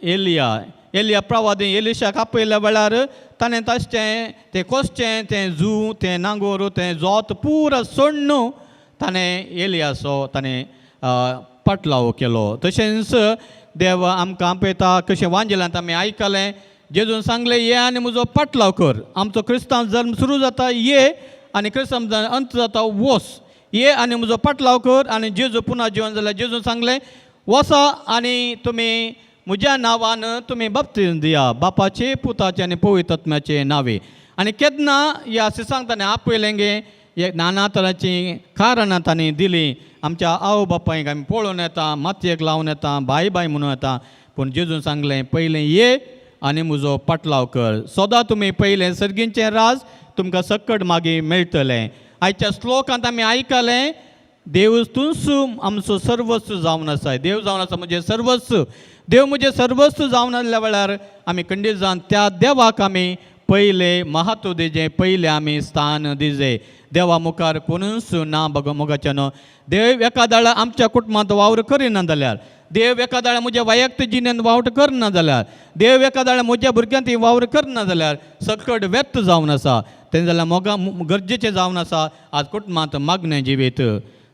एलिया, एलिया प्रवादी एलिशाक आपयल्या वेळार ताणें ताचें तें कोसचें तें जू, तें नांगोर, तें जोत पुरा सोडून ताणें एलियाचो ताणें पाटलाव केलो. तशेंच देव आमकां आपयता. कशें वांजेलांत आमी आयकलें, जेजून सांगलें, ये आनी म्हजो पाटलाव कर. आमचो क्रिस्तांव जल्म सुरू जाता ये आनी क्रिस्तांव जल्म अंत जाता वोस. ये आनी म्हजो पाटलाव कर. आनी जेजू पुनः जिवन जाल्यार जेजून सांगलें, वसा आनी तुमी म्हज्या नांवान तुमी बाप्तीज्म दिया, बापाचे, पुताचे आनी पवित्र आत्म्याचे नांवे. आनी केन्ना ह्या सिसांक ताणें आपयलें गे, एक नाना तरांचीं कारणां तांणी दिलीं. आमच्या आवय बापायक आमी पळोवन येता, मातयेक लावन येता, बाय बाय म्हणून येता. पूण जेजून सांगलें, पयलें ये आनी म्हजो पाटलाव कर. सदां तुमी पयलें सर्गींचें राज, तुमकां सकट मागीर मेळटलें. आयच्या श्लोकांत आमी आयकलें, देव तूंच आमचो सर्वस्व जावन आसा. देव जावन आसा म्हजें सर्वस्व. देव म्हजें सर्वस्व जावन आसल्या वेळार आमी खंडीत जावन त्या देवाक आमी पयलें महत्व दिजें, पयलें आमी स्थान दिजें. देवा मुखार कोणूच ना बग. मोगाच्यान देव एकादाळा आमच्या कुटुंबांत वावर करिना जाल्यार, देव एकादाळा म्हज्या वैयक्तीक जिणेंत वावर करना जाल्यार, देव एकादाळा म्हज्या भुरग्यांत वावर करना जाल्यार, सकट व्यर्थ जावन आसा. तें जाल्यार मोगा गरजेचें जावन आसा आज कुटुंबांत मागणें जिवीत.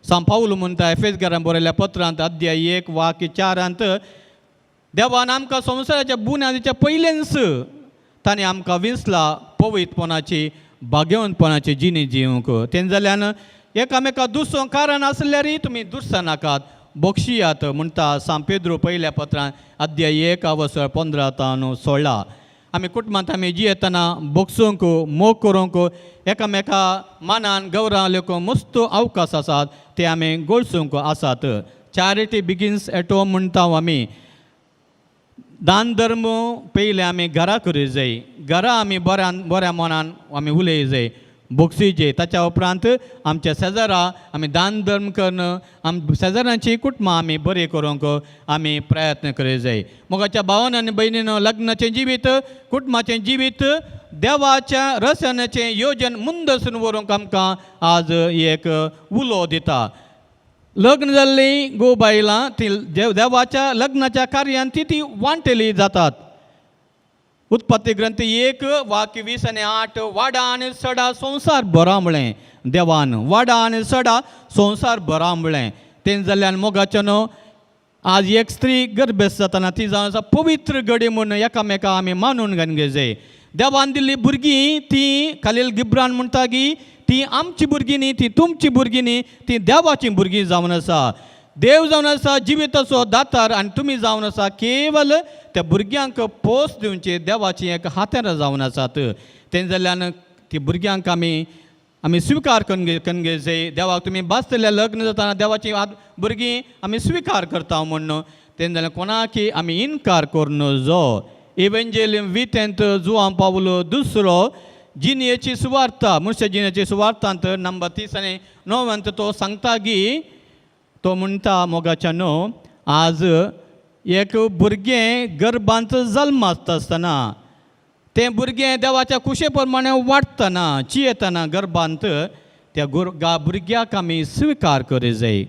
सांव पावल म्हणटा एफेसकारांक बरयल्या पत्रांत अध्याय 1 वाक्य 4 देवान आमकां संवसाराच्या बुन्यादीच्या पयलेंच ताणें आमकां विंचला पवित्रपणाची भाग्यवंतपणाची जिणी जिवंक. तें जाल्यान एकामेका दुसरो कारण आसल्यारय तुमी दुसरा नाकात बक्षियात म्हणटा सांव पेद्रो पयल्या पत्रांत अध्याय 1 वसळ 15 तावन 16. आमी कुटुंबांत आमी जियेतना बक्षूंक मोग करूंक एकामेका मानान गौरवान लेखूंक मस्त अवकाश आसात ते आमी गळसूंक आसात. चॅरिटी बिगिन्स एट होम म्हणटा आमी. दान धर्म पयलें आमी घरा करूं जाय, घरा आमी बऱ्या मनान आमी उलय जाय, बक्षी जाय. ताच्या उपरांत आमच्या शेजारा आमी दान धर्म करून आम शेजारांची कुटुंबां आमी बरी करूंक आमी प्रयत्न करूं जाय. मोगाच्या भावान आनी भयणीन लग्नाचें जिवीत कुटुंबाचें जिवीत देवाच्या रसनाचें योजन मुंदसून व्हरूंक आमकां आज एक उलो दिता. लग्न जाल्लीं गो बायलां ती देवाच्या लग्नाच्या कार्यान ती ती वांटेली जातात. उत्पत्ती ग्रंथ 1 वाक्य 20 आनी 8 वाडा आनी सडा संवसार बरा म्हळें देवान, वाडा आनी सडा संवसार बरा म्हळें. तें जाल्ल्यान मोगाचें न्हू आज एक स्त्री गर्भेस्त जातना ती जावन आसा पवित्र घडी म्हूण एकामेका आमी मानून घेवंक जाय. देवान दिल्ली भुरगीं ती खालील गिब्रान म्हणटा की ती आमची भुरगीं न्ही, ती तुमची भुरगीं न्ही, ती देवाची भुरगीं जावन आसा. देव जावन आसा जिविताचो दातार आनी तुमी जावन आसा केवल त्या भुरग्यांक पोस दिवचे देवाची एक हातेरां जावन आसात. तें जाल्ल्यान ती भुरग्यांक आमी आमी स्विकार करून जाय. देवाक तुमी भासतले लग्न जातना देवाची भुरगीं आमी स्विकार करता म्हूण. तें जाल्यार कोणाकी आमी इनकार करूं नजो. इवेंजेलियम वितेंत जुवां पावलो दुसरो जिणेची सुवार्ता मनशा जिणेची सुवार्थांत नंबर 30 आनी 9 तो सांगता की तो म्हणटा मोगाच्या न्हू आज एक भुरगें गर्भांत जल्मासता आसतना तें भुरगें देवाच्या कुशे प्रमाणे वाडटना चियेतना गर्भांत त्या भुरग्याक आमी स्विकार करूं जाय.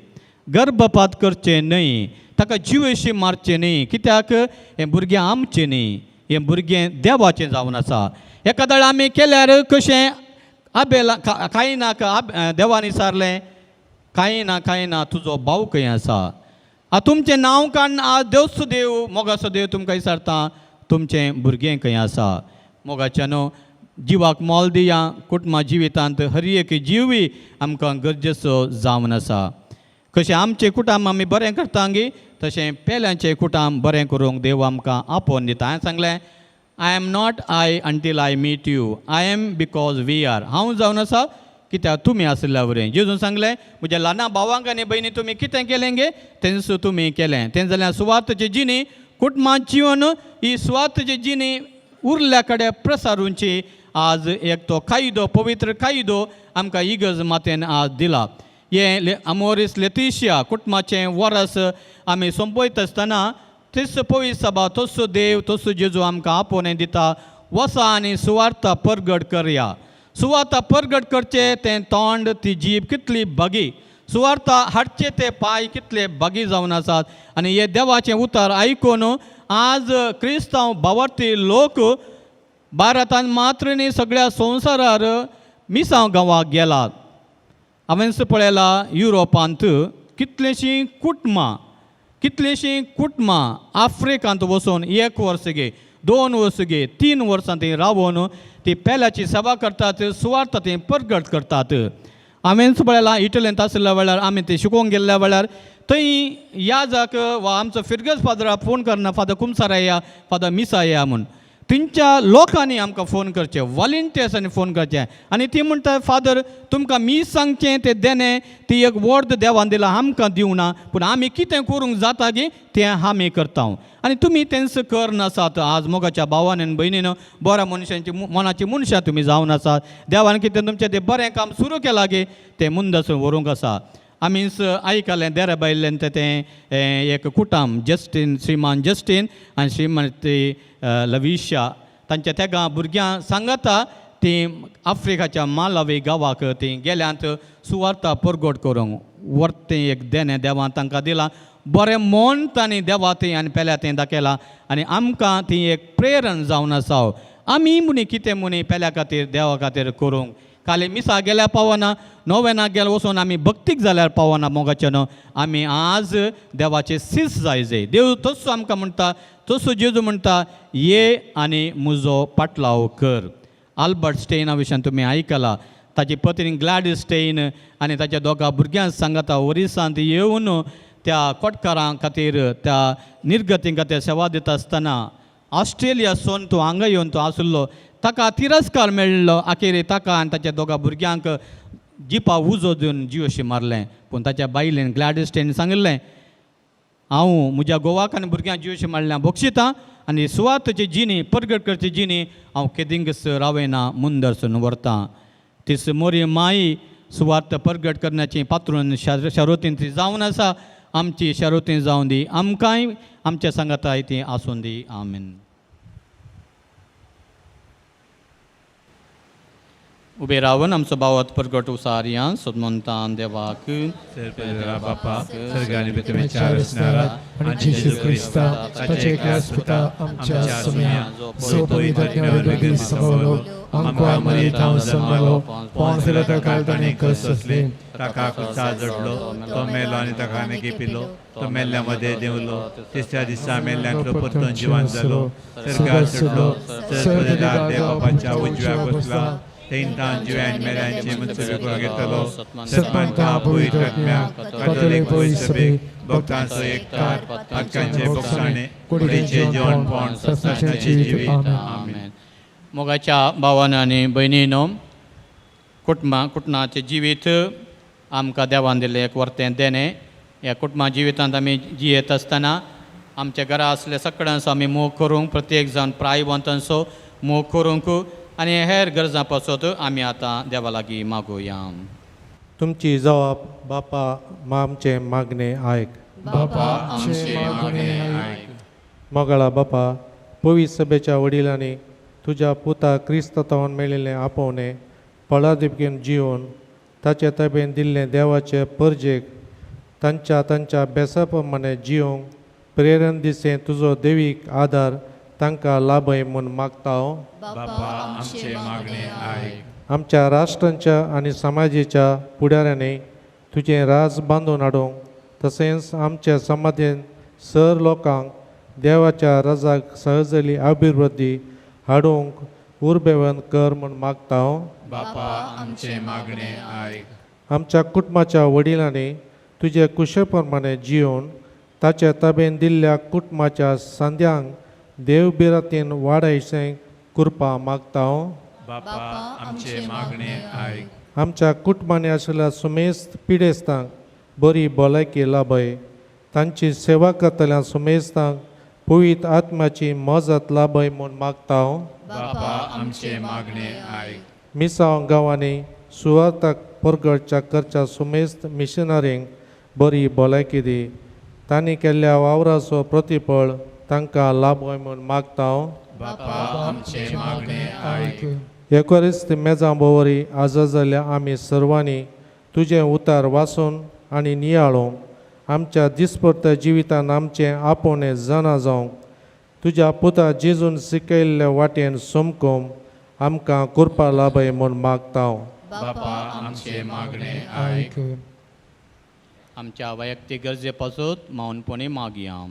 गर्भपात करचें न्हय, ताका जिवेशी मारचें न्हय, कित्याक हें भुरगें आमचें न्हय, हें भुरगें देवाचें जावन आसा. एकादळ आमी केल्यार कशें आबेला कांय ना देवान विचारलें कांय ना कांय ना तुजो भाव खंय आसा. आतां तुमचें नांव काडून आज देवचो देव मोगाचो देव तुमकां विचारता तुमचें भुरगें खंय आसा. मोगाच्या न्हू जिवाक मोल दिया कुटुंबा जिवितांत हर एक जिवूय आमकां गरजेचो जावन आसा. कशें आमचें कुटुंब आमी बरें करता गे तशें पेल्यांचें कुटुंब बरें करूंक देव आमकां आपोवन दिता. हांवें सांगलें I am not I until I meet you, I am because we are. हांव जावन आसा कित्याक तुमी आशिल्ल्या वरी. जेजून सांगलें म्हज्या ल्हाना भावांक आनी भयणी तुमी कितें केलें गे तेंच तुमी केलें. तें जाल्यार सुवार्थाची जिणी कुटुंबांत जिवन ही सुवार्थाची जिणी उरल्या कडेन प्रसारुंची आज एक तो कायदो पवित्र कायदो आमकां इगर्ज मातेन आज दिला. हें आमोरीस लेतिशिया कुटुंबाचें वरस आमी सोंपयता आसतना तेच पवित्र सभा तसो देव तसो जेजू आमकां आपोवणें दिता. वसा आनी सुवार्ता परगट करया. सुवार्ता परगट करचें तें तोंड ती जीब कितली बगी, सुवार्ता हाडचे ते पांय कितले बगी जावन आसात. आनी हे देवाचें उतर आयकून आज क्रिस्तांव भावार्थी लोक भारतान मात्र न्ही सगळ्या संवसारार मिसांव गांवाक गेलात. हांवें पळयला युरोपांत कितलींशीं कुटुंबां कितलींशीं कुटुंबां आफ्रिकांत वचून 1 वर्स गे 2 वर्स गे 3 वर्सां ती रावून ती पेल्याची सेवा करतात, सुवार्थ ती परगट करतात. हांवें पळयलां इटलींत आशिल्ल्या वेळार आमी ती शिकोवंक गेल्ल्या वेळार थंय याजाक वा आमचो फिरगज फादराक फोन करना, फादर कुमसारा या फादर मिसा या म्हूण थंयच्या लोकांनी आमकां फोन करचे, वॉलंटियर्सांनी फोन करचे आनी ती म्हणटा फादर तुमकां मीस सांगचें तें देणें ती एक वर्द देवान दिलां आमकां दिवना, पूण आमी कितें करूंक जाता गी तें आमी करता आनी तुमी तेंच कर नासात. आज मोगाच्या भावान आनी भयणीन बऱ्या मनशांची मनाची मनशां तुमी जावन आसात. देवान कितें तुमचें तें बरें काम सुरू केलां गी तें मुंदासून व्हरूंक आसा. आमी आयकलें देरा बायल्ल्यान तें एक कुटुंब जस्टीन श्रीमान जस्टीन आनी श्रीमती लविशा तांच्या तेगा भुरग्यां सांगता तीं आफ्रिकाच्या मालावी गांवाक तीं गेल्यांत सुवार्ता परगट करूंक. वर्तें एक देणें देवान तांकां दिलां, बरें मन तांणी देवा थंय आनी पेल्या थंय दाखयलां आनी आमकां ती एक प्रेरण जावन आसा. आमी म्हणी कितें म्हणी पेल्या खातीर देवा खातीर करूंक काली मिसा गेल्यार पावना, नोवेनाक गेल्यार वचून आमी भक्तीक जाल्यार पावना. मोगाचें न्हू, आमी आज देवाचे सीस जाय जाय. देव तसो आमकां म्हणटा, तसो जेजू म्हणटा, ये आनी म्हजो पाटलाव कर. आल्बर्ट स्टेना विशयान तुमी आयकला. ताची पत्नी ग्लॅडीस स्टेन आनी ताच्या दोगा भुरग्यांक सांगाता ओरिसांत येवन त्या कोटकारां खातीर, त्या निर्गतीं खातीर सेवा दिता आसतना ऑस्ट्रेलिया सोन तूं हांगा येवन तो आसलो, ताका तिरस्कार मेळ्ळो. आखेर ताका आनी ताच्या दोगा भुरग्यांक जिपा उजो दिवन जिवशी मारलें. पूण ताच्या बायलेन ग्लॅडीस स्टेन सांगिल्लें, हांव म्हज्या गोवाक आनी भुरग्यांक जिवशी मारल्या बक्षितां आनी सुवातेची जिणी परगट करची जिणी हांव केदिंगस रावयना, मुंदरसून व्हरतां. तीस मोरी माई सुवार्थ परगट करण्याची पात्रून शरोतीन ती जावन आसा. आमची शरोतीन जावन दी, आमकांय आमच्या सांगाताय ती आसून दी. आमीन. उबे रावन आमचो भावात परगट उसारया सोदमंतान देवाक. बापा, सर्ग आनी पृथ्वीच्या रचणारा आनी जेजू क्रिस्ता ताचे एकल्याच पुता आमच्या सुम्या, जो पवित्र आत्म्यावरवीं समवलो, आमकां मरियेंत जल्मलो, पोंसलो काल ताणें कस सोंसले, ताका कुर्सा जडलो, तो मेलो आनी ताका आनी पिलो. तो मेल्ल्या मदें देंवलो, तिसऱ्या दिसा मेल्ल्यांतलो परतून जिवन जालो, सर्गार चडलो, सर्ग देव बापाच्या उजव्या बसला, तेंतान जिव्यान मेल्यांची मनसबी करून घेतलो. सत्मंता पवित्र आत्म्याक, कातोलीक पवित्र सभेक, भक्तांचो एकतार, पातकांचे बोगसाणे, कुडीचे जिवनपण, सस्नाचे जिवीत. आमेन. मोगाच्या भावान आनी भयणीनो, कुटुंबा कुटुंबाचें जिवीत आमकां देवान दिल्लें एक वर्तें देणें. ह्या कुटुंबा जिवितांत आमी जियेत आसतना आमच्या घरा आसले सगळ्यांचो आमी मोग करूंक, प्रत्येक जाण प्रायवंतांचो मोग करूंक आनी हेर गरजां पासत आमी आतां देवा लागीं मागुया. तुमची जवाब बापा आमचें मागणें आयक. बापा आमचें मागणें आयक. मोगाळा बापा, पवित्र सभेच्या वडिलांनी तुज्या पुता क्रिस्तांवन मेळिल्लें आपोवणें पळादिपगेन जिवन ताचे तबेन दिल्लें देवाचे परजेक तांच्या तांच्या बेसा प्रमाणे जिवंक प्रेरण दिसें तुजो देवीक आदार तांकां लाभय म्हूण मागता हांव. बापा आमचें मागणें आयक. आमच्या राष्ट्रांच्या आनी समाजेच्या फुडाऱ्यांनी तुजें राज बांदून हाडूंक तशेंच आमच्या समाजेन सर लोकांक देवाच्या रजाक सहजली अभिवृद्धी हाडूंक उर्बेवंत कर म्हूण मागता हांव. बापा आमचें मागणें आयक. आमच्या कुटुंबाच्या वडिलांनी तुजे कुशे प्रमाणे जिवन ताच्या ताबेन दिल्ल्या कुटुंबाच्या सांद्यांक देवबिरातीन वाडयचें कृपा मागता हांव. बापा आमचें मागणें आयक. आमच्या कुटुंबांनी आशिल्ल्या सुमेस्त पिडेस्तांक बरी भलायकी लाभय, तांची सेवा करतल्या सुमेस्तांक पवित्र आत्म्याची मजत लाभय म्हूण मागता हांव. बापा आमचें मागणें आयक. मिसांव गांवांनी सुवार्ताक परगटच्या करच्या सुमेस्त मिशनरींक बरी भलायकी दी, तांणी केल्ल्या वावराचो प्रतिफळ तांकां लाभय म्हूण मागता हांव. बापा आमचें मागणें आयक. एकवरिस्त मेजां भोंवरी आजा जाल्या आमी सर्वांनी तुजें उतार वाचून आनी नियाळूंक आमच्या दिसपट्ट्या जिवितान आमचें आपोवणें जाणा जावंक तुज्या पुता जेजून शिकयल्ले वाटेन समकोम आमकां कृपा लाभय म्हूण मागता हांव. बापा आमचें मागणें आयक. आमच्या वैयक्तीक गरजे पासत मौनपणी मागया.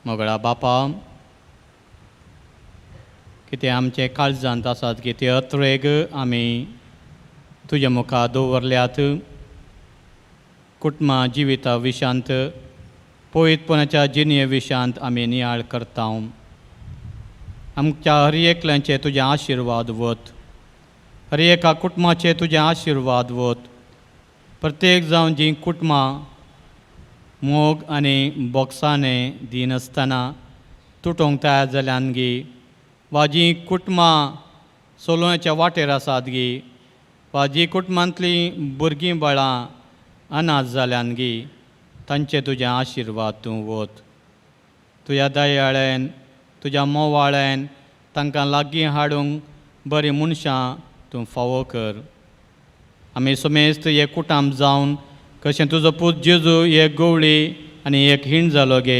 मोगळा बापा, कितें आमचे काळजांत आसात की ते अत्रेग आमी तुज्या मुखार दवरल्यात. कुटुंबा जिविता विशांत, पवित्रपणाच्या जिणे विशांत आमी नियाळ करता. आमच्या हर एकल्याचे तुजे आशिर्वाद वत, हर एका कुटुंबाचे तुजे आशिर्वाद वत. प्रत्येक जावन जीं कुटुंबां मोग आनी बोक्साने दिनासतना तुटोंक तयार जाल्यान गी, वा जीं कुटुंबां सोलोवण्याच्या वाटेर आसात गी, वा जीं कुटुंबांतलीं भुरगीं बाळां अनाथ जाल्यान गी, तांचे तुजे आशिर्वाद तूं वत. तुज्या दयाळेन, तुज्या मोवाळेन तांकां लागीं हाडूंक बरीं मनशां तूं फावो कर. आमी समेस्त हे कुटाम जावन कशें तुजो पूत जेजू हे गवळी आनी एक हीण जालो गे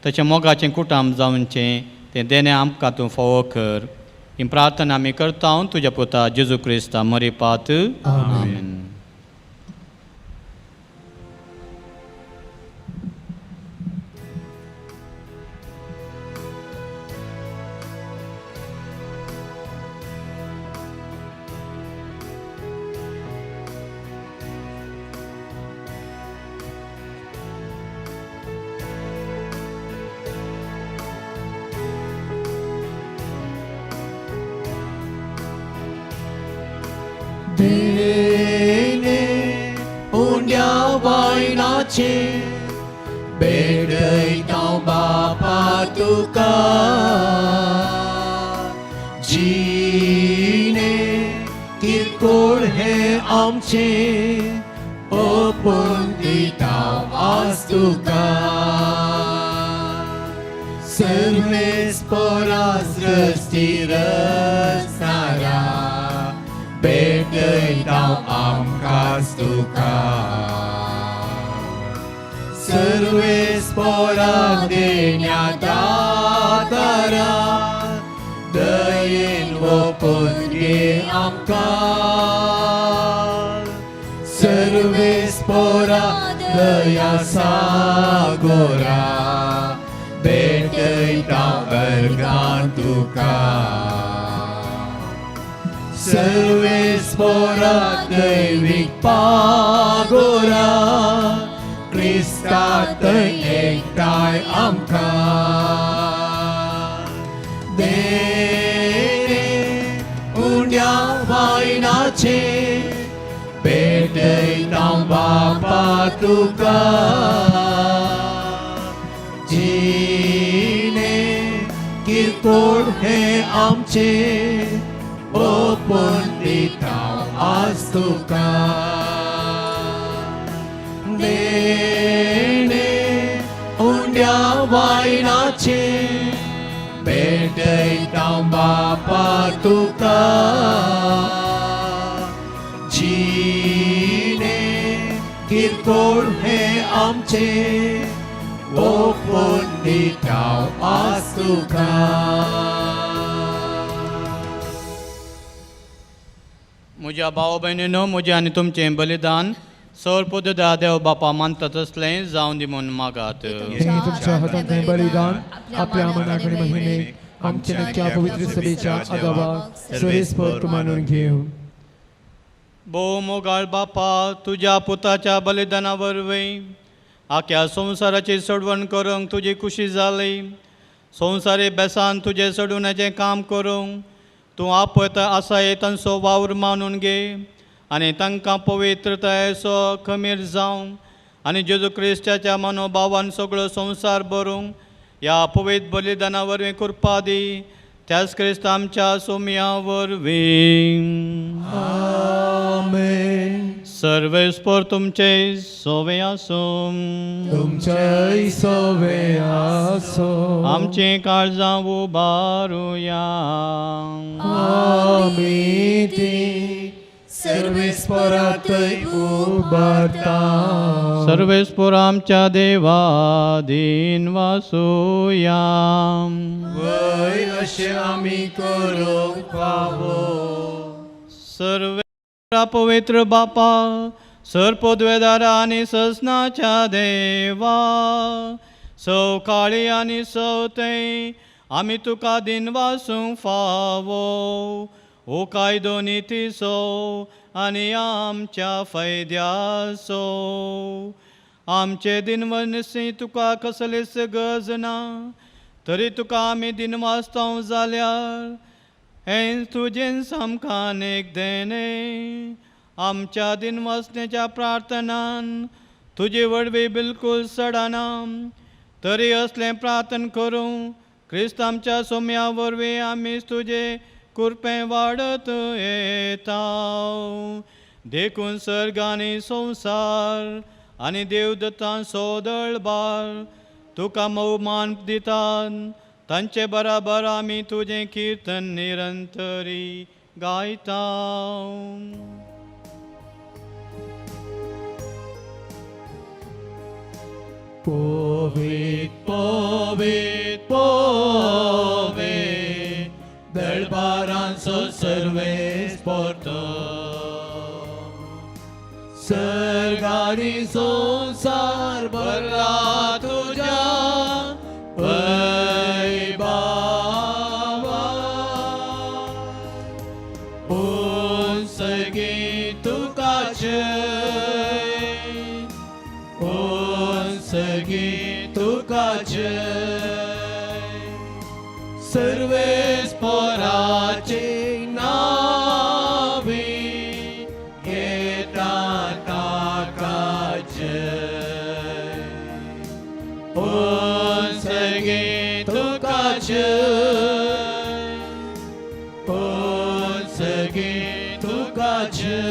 तशें मोगाचें कुटाम जावचें तें देणें आमकां तूं फावो कर. ही प्रार्थना आमी करता तुज्या पुता जेजू क्रिस्ता मरिपात. आमेन. देणे उंड्या वायनाचे भेटयता बापा तुका जिणे किरकोळ हे आमचे ओपून दिता आज तुका सर्वेस्परा सृश्टी रचणारा भेटयता आमकांच तुका सर्वेस्परा देण्या दातारा दयेन ओपून घे आमकां सर्वेस्परा दया सागोरा भेटयता अर्गां तुका सर्वेस्परा दैवीक पागोरा क्रिस्तात एकठांय आमकां देणे उंड्या वायनाचे भेटयता बापा तुका जिणे किरकोळ हे आमचे ओपून दिता आज तुका देणे उंड्या वायनाचे भेटयता बापा तुका जिणे किरकोळ हे आमचे ओपून दिता आज तुका. म्हज्या भाव भयणीनो, म्हजें आनी तुमचें बलिदान सर पुददा देव बापा मानता तसलें जावं दी म्हूण मागात. तुमच्या हातांतलें बलिदान आपल्या मनाक आनी महिमेक आमच्या नक्क्या पवित्र सभेच्या आदाबाक सर्वेस्पर तूं मानून घेव. भोव मोगाळ बापा, तुज्या पुताच्या बलिदाना वरवीं आख्या संवसाराची सोडवण करूंक तुजी खुशी जाली. संवसारी बेसान तुजें सोडवण्याचें काम करूंक तूं आपयता आसाय तांचो वावर मानून घे आनी तांकां पवित्रतायेचो खमीर जावं आनी जेजू क्रिस्ताच्या मनोभावान सगळो संवसार भरूंक ह्या पवित्र बलिदाना वरवीं कृपा दी. त्याच क्रिस्त आमच्या सोम्या वरवीं. आमेन. सर्वेस्पर तुमचे सोवे आसूं. तुमचेय सोवे आसूं. आमचीं काळजां उबारुया. आमी ती सर्वेस्परातय उबारता. सर्वेस्पर आमच्या देवा दीन वासुया. वय अशें आमी करूंक फावो. सर्वे पवित्र बापा, सर पदवेदारा आनी ससनाच्या देवा, सौ काळी आनी सवथंय आमी तुका दिनवासूंक फावो. ओ कायदो नितीचो आनी आमच्या फायद्याचो आमचे दिनवनसी तुका कसलीच गरज ना, तरी तुका आमी दिनवासताव जाल्यार हें तुजें सामकान एक देणें. आमच्या दिनवासनेच्या प्रार्थनान तुजी वडवी बिलकूल सडना, तरी असलें प्रार्थन करूं क्रिस्त आमच्या सोम्या वरवीं आमी तुजे कृपें वाडत येता. देखून सर्ग आनी संवसार आनी देवदत्तां सोदळबार तुका भोवमान दितात. तांचे बराबर आमी तुजें किर्तन निरंतरी गायता. पवित पवित पवित दळबारांचो सर्वेस पोर्तो सर्गारी संसार भरला तुझ्या वैभावा उंचगी तुका जय उंचगी तुका जय सर्वेस पोराचे नावे घेता ताका जय उंचगी तुका जय उंचगी तुका जय.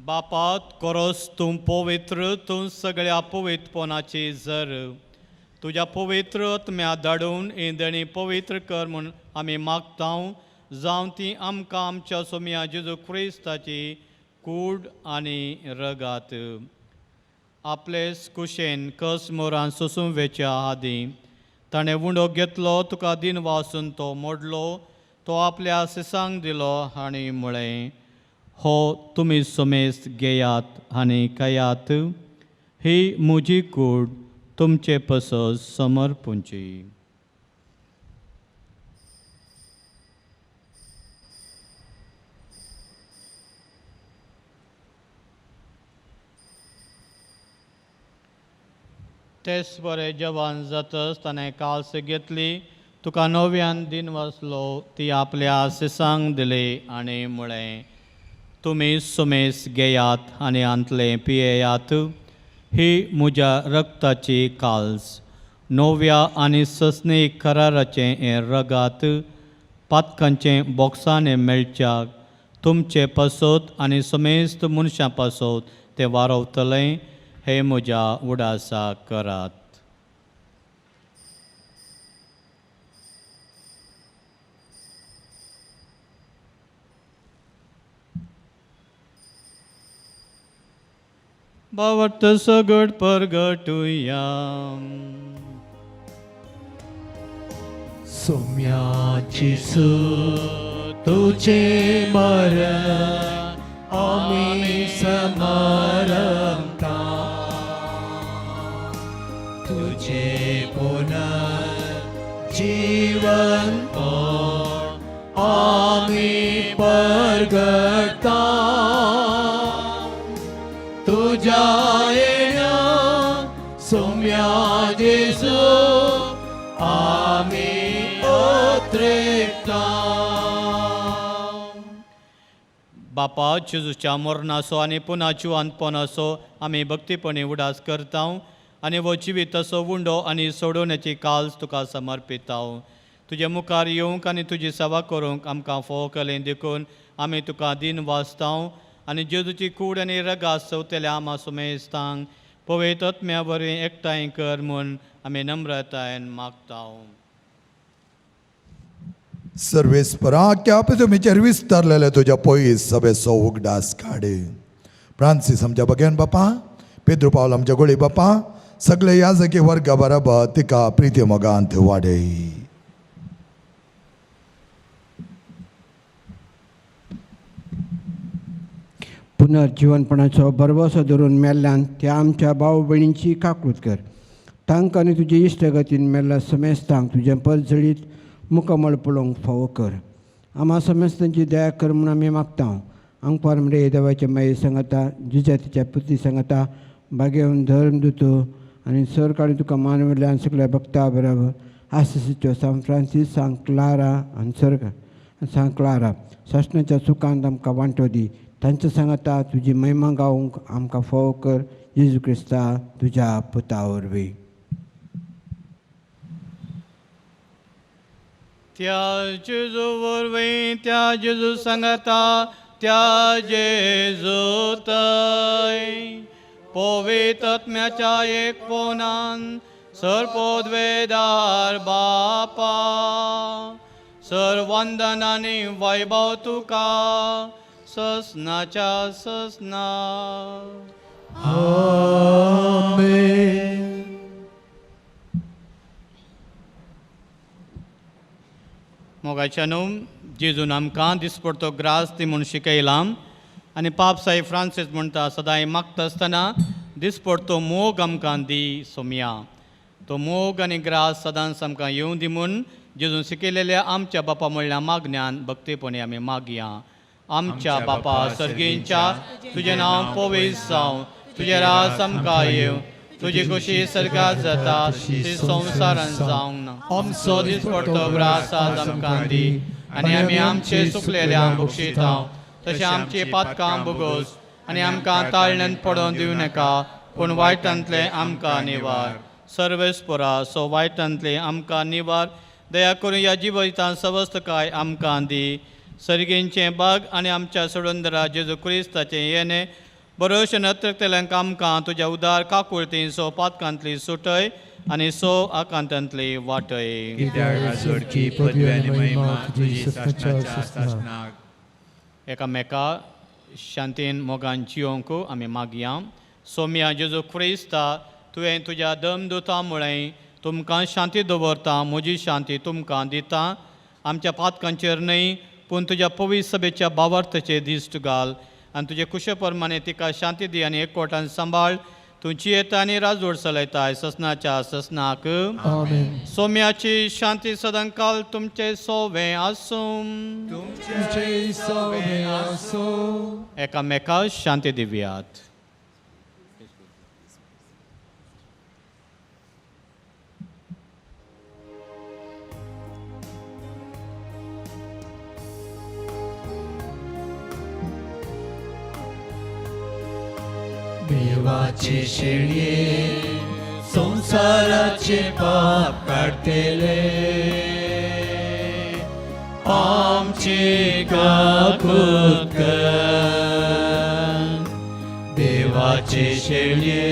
बापात कोरोस तूं पवित्र तूं सगळ्या पवित्रपणाची जर तुज्या पवित्र आत्म्या धाडून इंदणी पवित्र कर म्हूण आमी मागता जावं ती आमकां आमच्या सोम्या जेजू क्रिस्ताची कूड आनी रगात आपलेच कुशेन कस मोरान सोसूं वेच्या आदीं ताणें उंडो घेतलो तुका दिन वासून तो मोडलो तो आपल्या सिसांक दिलो आनी म्हळें हो तुमी समेस्त घेयात आनी खायात ही म्हजी कूड तुमचे पसत समर्पुची. तेच बरें जवान जातच ताणें काल्स घेतली तुका नव्यान दिन वाचलो ती आपल्या सिसांक दिली आनी म्हळें तुमी सुमेस घेयात आनी आंतलें पियेयात ही म्हज्या रक्ताची काल्स नव्या आनी सस्नी कराराचें हें रगात पातकांचें बोक्सांनी मेळच्याक तुमचे पासत आनी समेस्त मनशां पासत तें वारवतलें हे म्हज्या उडासाक करात. बावट सगट परगटुया सोम्याची सू तुझे मरण आमी समरता तुझे पुनर्जीवन आमी परगटा तुझ्या येण्या सोम्या जेजू आमी ओत्रेता. बापा जेजूच्या मरणाचो आनी पुना जिवानपणाचो आमी भक्तीपणी उडास करता आनी हो जिविताचो उंडो आनी सोडोवण्याची काल्स तुका समर्पिता. तुजे मुखार येवंक आनी तुजी सेवा करूंक आमकां फोव केलें देखून आमी तुका दिन वाचता आनी जेजूची कूड आनी रगास चवतल्या आमा सुमेस्तांक पवित्र आत्म्या वरवीं एकठांय कर म्हूण आमी नम्रतायेन मागता. सर्वेस्परा तुमीचेर विस्तारलेले तुज्या पयस सभेचो उगडास काडे. फ्रांसीस आमच्या बगेन बापा, पेद्रू पावल आमच्या गोळी बापा, सगळे याजकी वर्गा बराबर तिका प्रिती मोगांत वाडय. पुनर्जीवनपणाचो भरवसो धरून मेल्ल्यान त्या आमच्या भाव भयणींची काकूत कर. तांकां आनी तुजे इश्टगतीन मेल्ल्या समेस्तांक तुजें परजळीत मुकमळ पळोवंक फावो कर. आमा समेस्तांची दया कर म्हूण आमी मागता. आंकवार मरे देवाच्या माये सांगता, जिजातीच्या पुती सांगता, बागेवन धर्म दुतो आनी सरकारी तुका मानवल्यान सगळ्या भक्ता बराबर आसिसीच्यो सांत फ्रांसीस, सांत क्लारा आनी सर्ग सांत क्लारा सासणाच्या सुखांत आमकां वांटो दी. तांच्या सांगता तुजी महिमा गावंक आमकां फावो कर. जेजू क्रिस्ता तुज्या पुता वरवीं. त्या जेजू वरवीं, त्या जेजू सांगता, त्या जेजू तय पवित्र आत्म्याच्या एक पोनान सर्पोद्वेदार बापा सर वंदन आनी वैभव तुका ससनाच्या ससना. आमेन. मोगाच्या न्हू जेजून आमकां दिसपडतो ग्रास ती म्हूण शिकयलां आनी पाप साहेब फ्रांसीस म्हणटा सदांय मागता आसतना दिसपडतो मोग आमकां दी सोमया. तो मोग आनी ग्रास सदांच आमकां येवं दी म्हूण जेजून शिकयलेल्या आमच्या बापा म्हणल्या मागण्यान भक्तीपणी आमी मागया. आमच्या बापा सर्गींच्या, तुजें नांव पवित्र जावं, तुजें राज आमकां येवं, तुजी खोशी सर्गात जाता ती संवसारान जावंक ना. आमचो दिसपडतो ग्रास आज आमकां दी आनी आमी आमचे चुकलेल्यांक बक्षिता तशें आमची पातकां भोगोस आनी आमकां ताळण्यान पडोवन दिवं नाका, पूण वायटांतलें आमकां निवार. सर्वेस्परा सो वायटांतलें आमकां निवार. दया करून ह्या जिवितांत सवस्तकाय आमकां दी. सर्गींचें बाग आनी आमच्या सोडंदरा जेजू क्रिस्ताचें येणें बरोवशें नत्रकतल्यांक आमकां तुज्या उदार काकुळती सो पातकांतली सुटय आनी सो आकांतांतली वाटय. कित्याक पदवी आनी महिमा तुजी सासणाच्या सासणाक. एकामेका शांतीन मोगान जियोंक आमी मागया. सोम्या जेजू क्रिस्ता, तुवें तुज्या दमदुता मुळें तुमकां शांती दवरता, म्हजी शांती तुमकां दिता. आमच्या पातकांचेर न्हय पूण तुज्या पवित्र सभेच्या बावार्थाचेर दिश्ट घाल आनी तुजे कुशे प्रमाणे तिका शांती दी आनी एकवटान सांबाळ. तूं जियेता आनी राजवट चलयताय ससनाच्या ससनाक. आमेन. सोम्याची शांती सदांकाल तुमचे सोवे आसूं. तुमचे सोवे आसूं. एकामेका शांती दिवयात. देवाचे शेळये संवसाराचे पाप काडटले, आमचे काकूत कर. देवाचे शेळये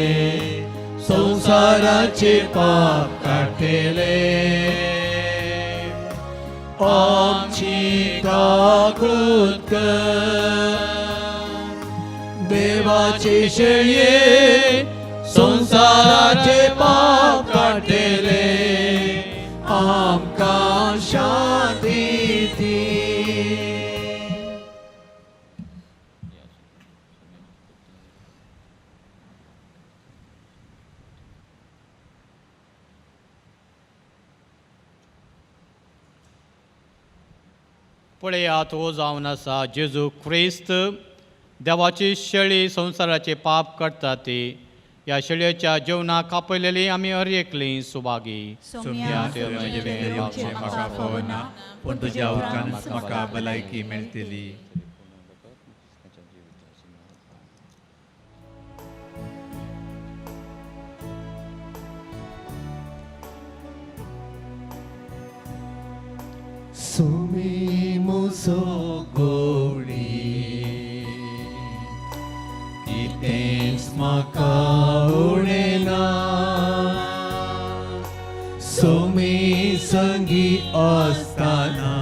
संवसाराचे पाप काडटले, आमची काकूत कर. देवाचे शेळये संवसाराचे पाप काडटले, आमकां शांती दी. पळयात हो जावन आसा जेजू क्रिस्त देवाची शेळी संवसाराचे पाप करता ती. ह्या शेळयेच्या जेवणाक कापयलेली आमी हर एकली सुभागी. सोम्या तुजें म्हाका फावना, पूण तुज्या उदकानच म्हाका भलायकी मेळटली. सुमी मुसो गोडी कितेंच म्हाका उणें ना, सुमी संगी आसतना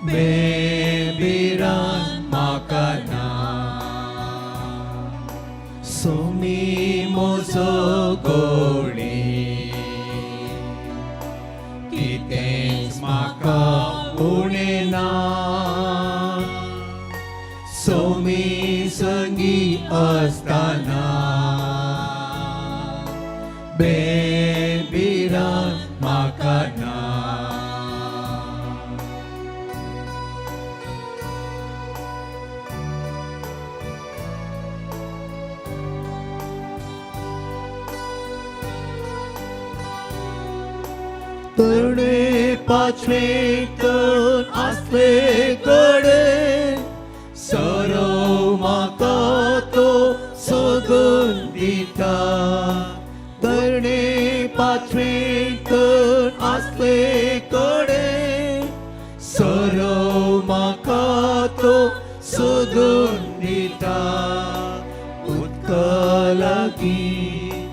बेबिरान म्हाका ना. सुमी मुसो गोडी कितेंच म्हाका उणें ना, सोमी संगी आसतना बेबिरान म्हाका ना. तरणे पाचवे तर आसले कडेन सरो म्हाका तो सोदून दिता. तरणे पाचवे तर आसले कडेन सरो म्हाका तो सोदून दिता. उदका लागीं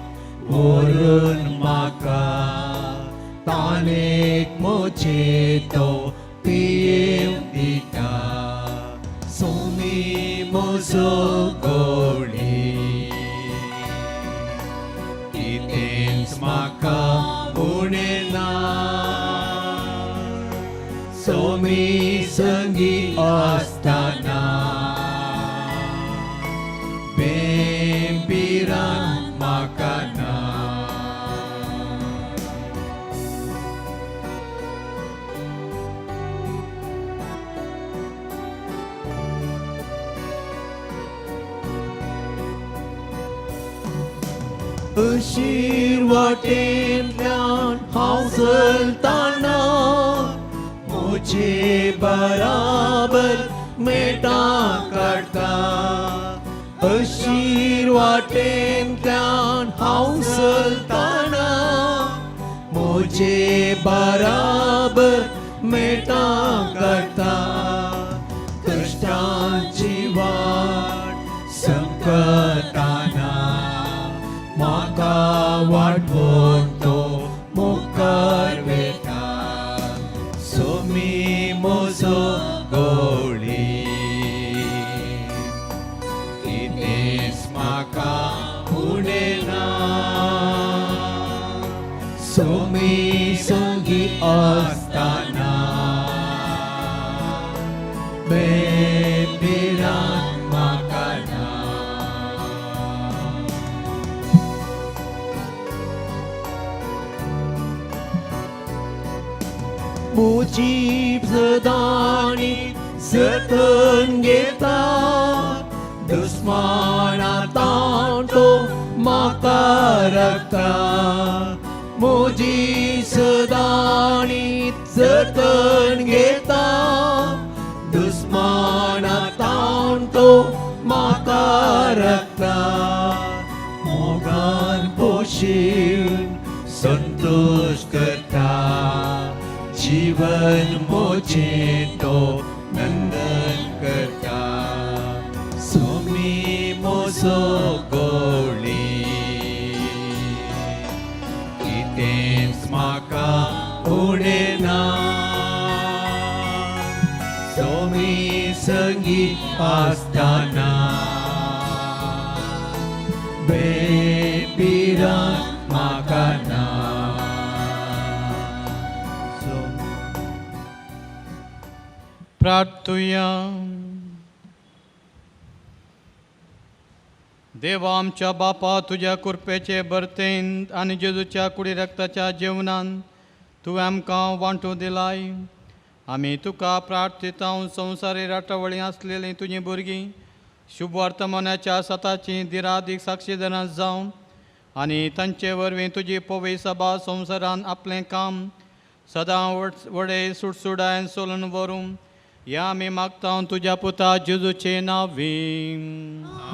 व्हरून म्हाका तानेक मोचे तो पियेवं दिता. सोमी संगी आसतना बेंपिरान म्हाका ना. अशीर वाटेंतल्यान हांव चलतना म्हजे बराबर मेटां काडटा. अशीर वाटेंतल्यान हांव चलतना म्हजे बराबर मेटां काडटा. कश्टांची वाट संकटाना म्हाका वाटोवन तो मुखार वेता. सोमी म्हजो गोळी कितेंच म्हाका उणें ना. सोमी संगी आसतना बेबिरान म्हाका ना. मुजीब सदांनी जतन घेता दुस्माना तांटो म्हाका राखता. मुजी सदांनी जतन घेता दुस्माना तांटो म्हाका राखता. मोगान पोशीन संतोष करता जीवन मोजें तो नंदन करता. सोमी म्हजो गोळी कितेंच म्हाका उणें ना. सोमी संगी आसतना बेपिरान म्हाका ना. प्रार्थुया. देवा आमच्या बापा, तुज्या कृपेचे बरतेन आनी जेजूच्या कुडी रक्ताच्या जेवणान तुवें आमकां वांटूं दिलाय. आमी तुका प्रार्थिता संवसारी राटावळी आसलेलीं तुजीं भुरगीं शुभवर्तमानाच्या सताची दिरादीक साक्षीदारां जावन आनी तांचे वरवीं तुजी पवी सभा संवसारान आपलें काम सदां वडे सुडसुडायन सोलून व्हरूं ह्या आमी मागता तुज्या पुता जेजूचे नांवी.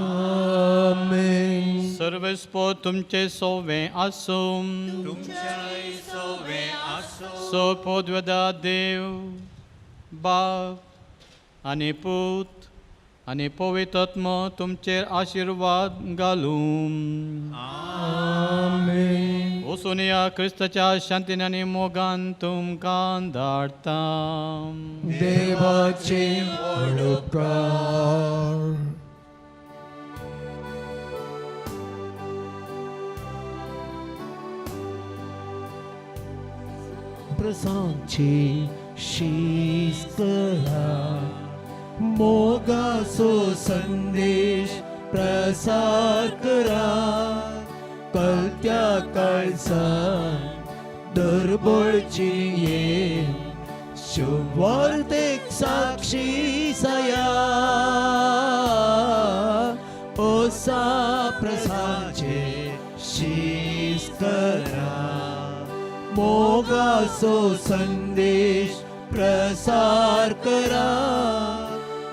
आमेन. सर्वेस्पोत तुमचे सोवे आसूं. सवे आसूं. सोपोद्वदा देव बाप आनी पूत आनी पवित्र तुमचेर आशिर्वाद घालूं. आमेन. वचून या क्रिस्ताच्या शांतीन आनी मोगान तुमकां धाडटा. देवाचे उपकार. प्रसांची शीस करा मोगासो संदेश प्रसार करा. कलत्या काळसान दरबळची ये शुभवार्तेक साक्षी सया. ओसा प्रसाचे शीस करा मोगासो संदेश प्रसार करा.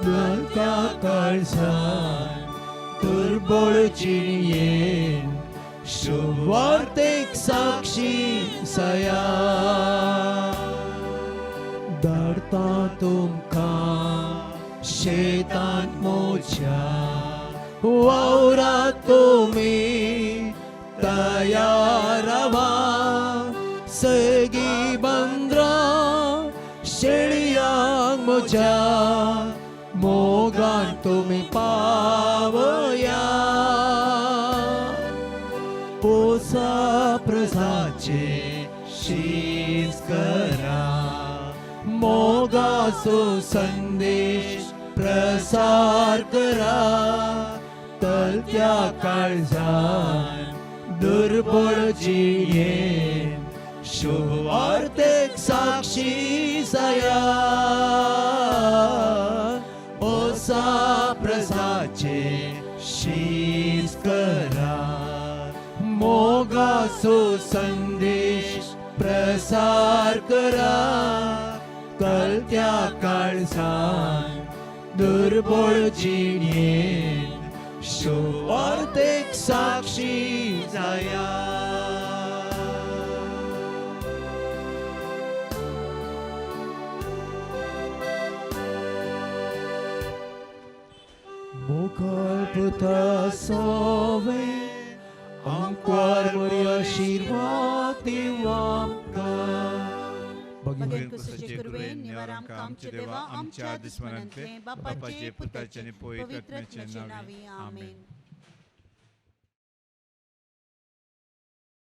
कलत्या काळसान दुर्बळ जिणयेन शुभवार्तेक साक्षी सया. धाडता तुमकां शेतांत मोज्या वावरात तुमी तयार रावा. सगळीं बंदरां शेळयांक म्हज्या मोगान तुमी पावया. पोसा प्रसाचे शीस करा मोगाचो संदेश प्रसार करा तलत्या काळजान दुर्बळ जिणेन शुभवार्तेक साक्षी जाया ओसा प्रजाचे शीस करा मोगाचो संदेश प्रसार करा कलत्या काळजान दुर्बळ जिणेन शुभवार्तेक साक्षी जाया. मुखार पुता सोवे आंकवार बरी आशिर्वाद दिवं आमकां. बगेन कुसाचे कृपेन निवार आमकां आमच्या देवा आमच्या दुस्मनांतले बापाचे पुताचे आनी पवित्र आत्म्याचे नांवी आमेन.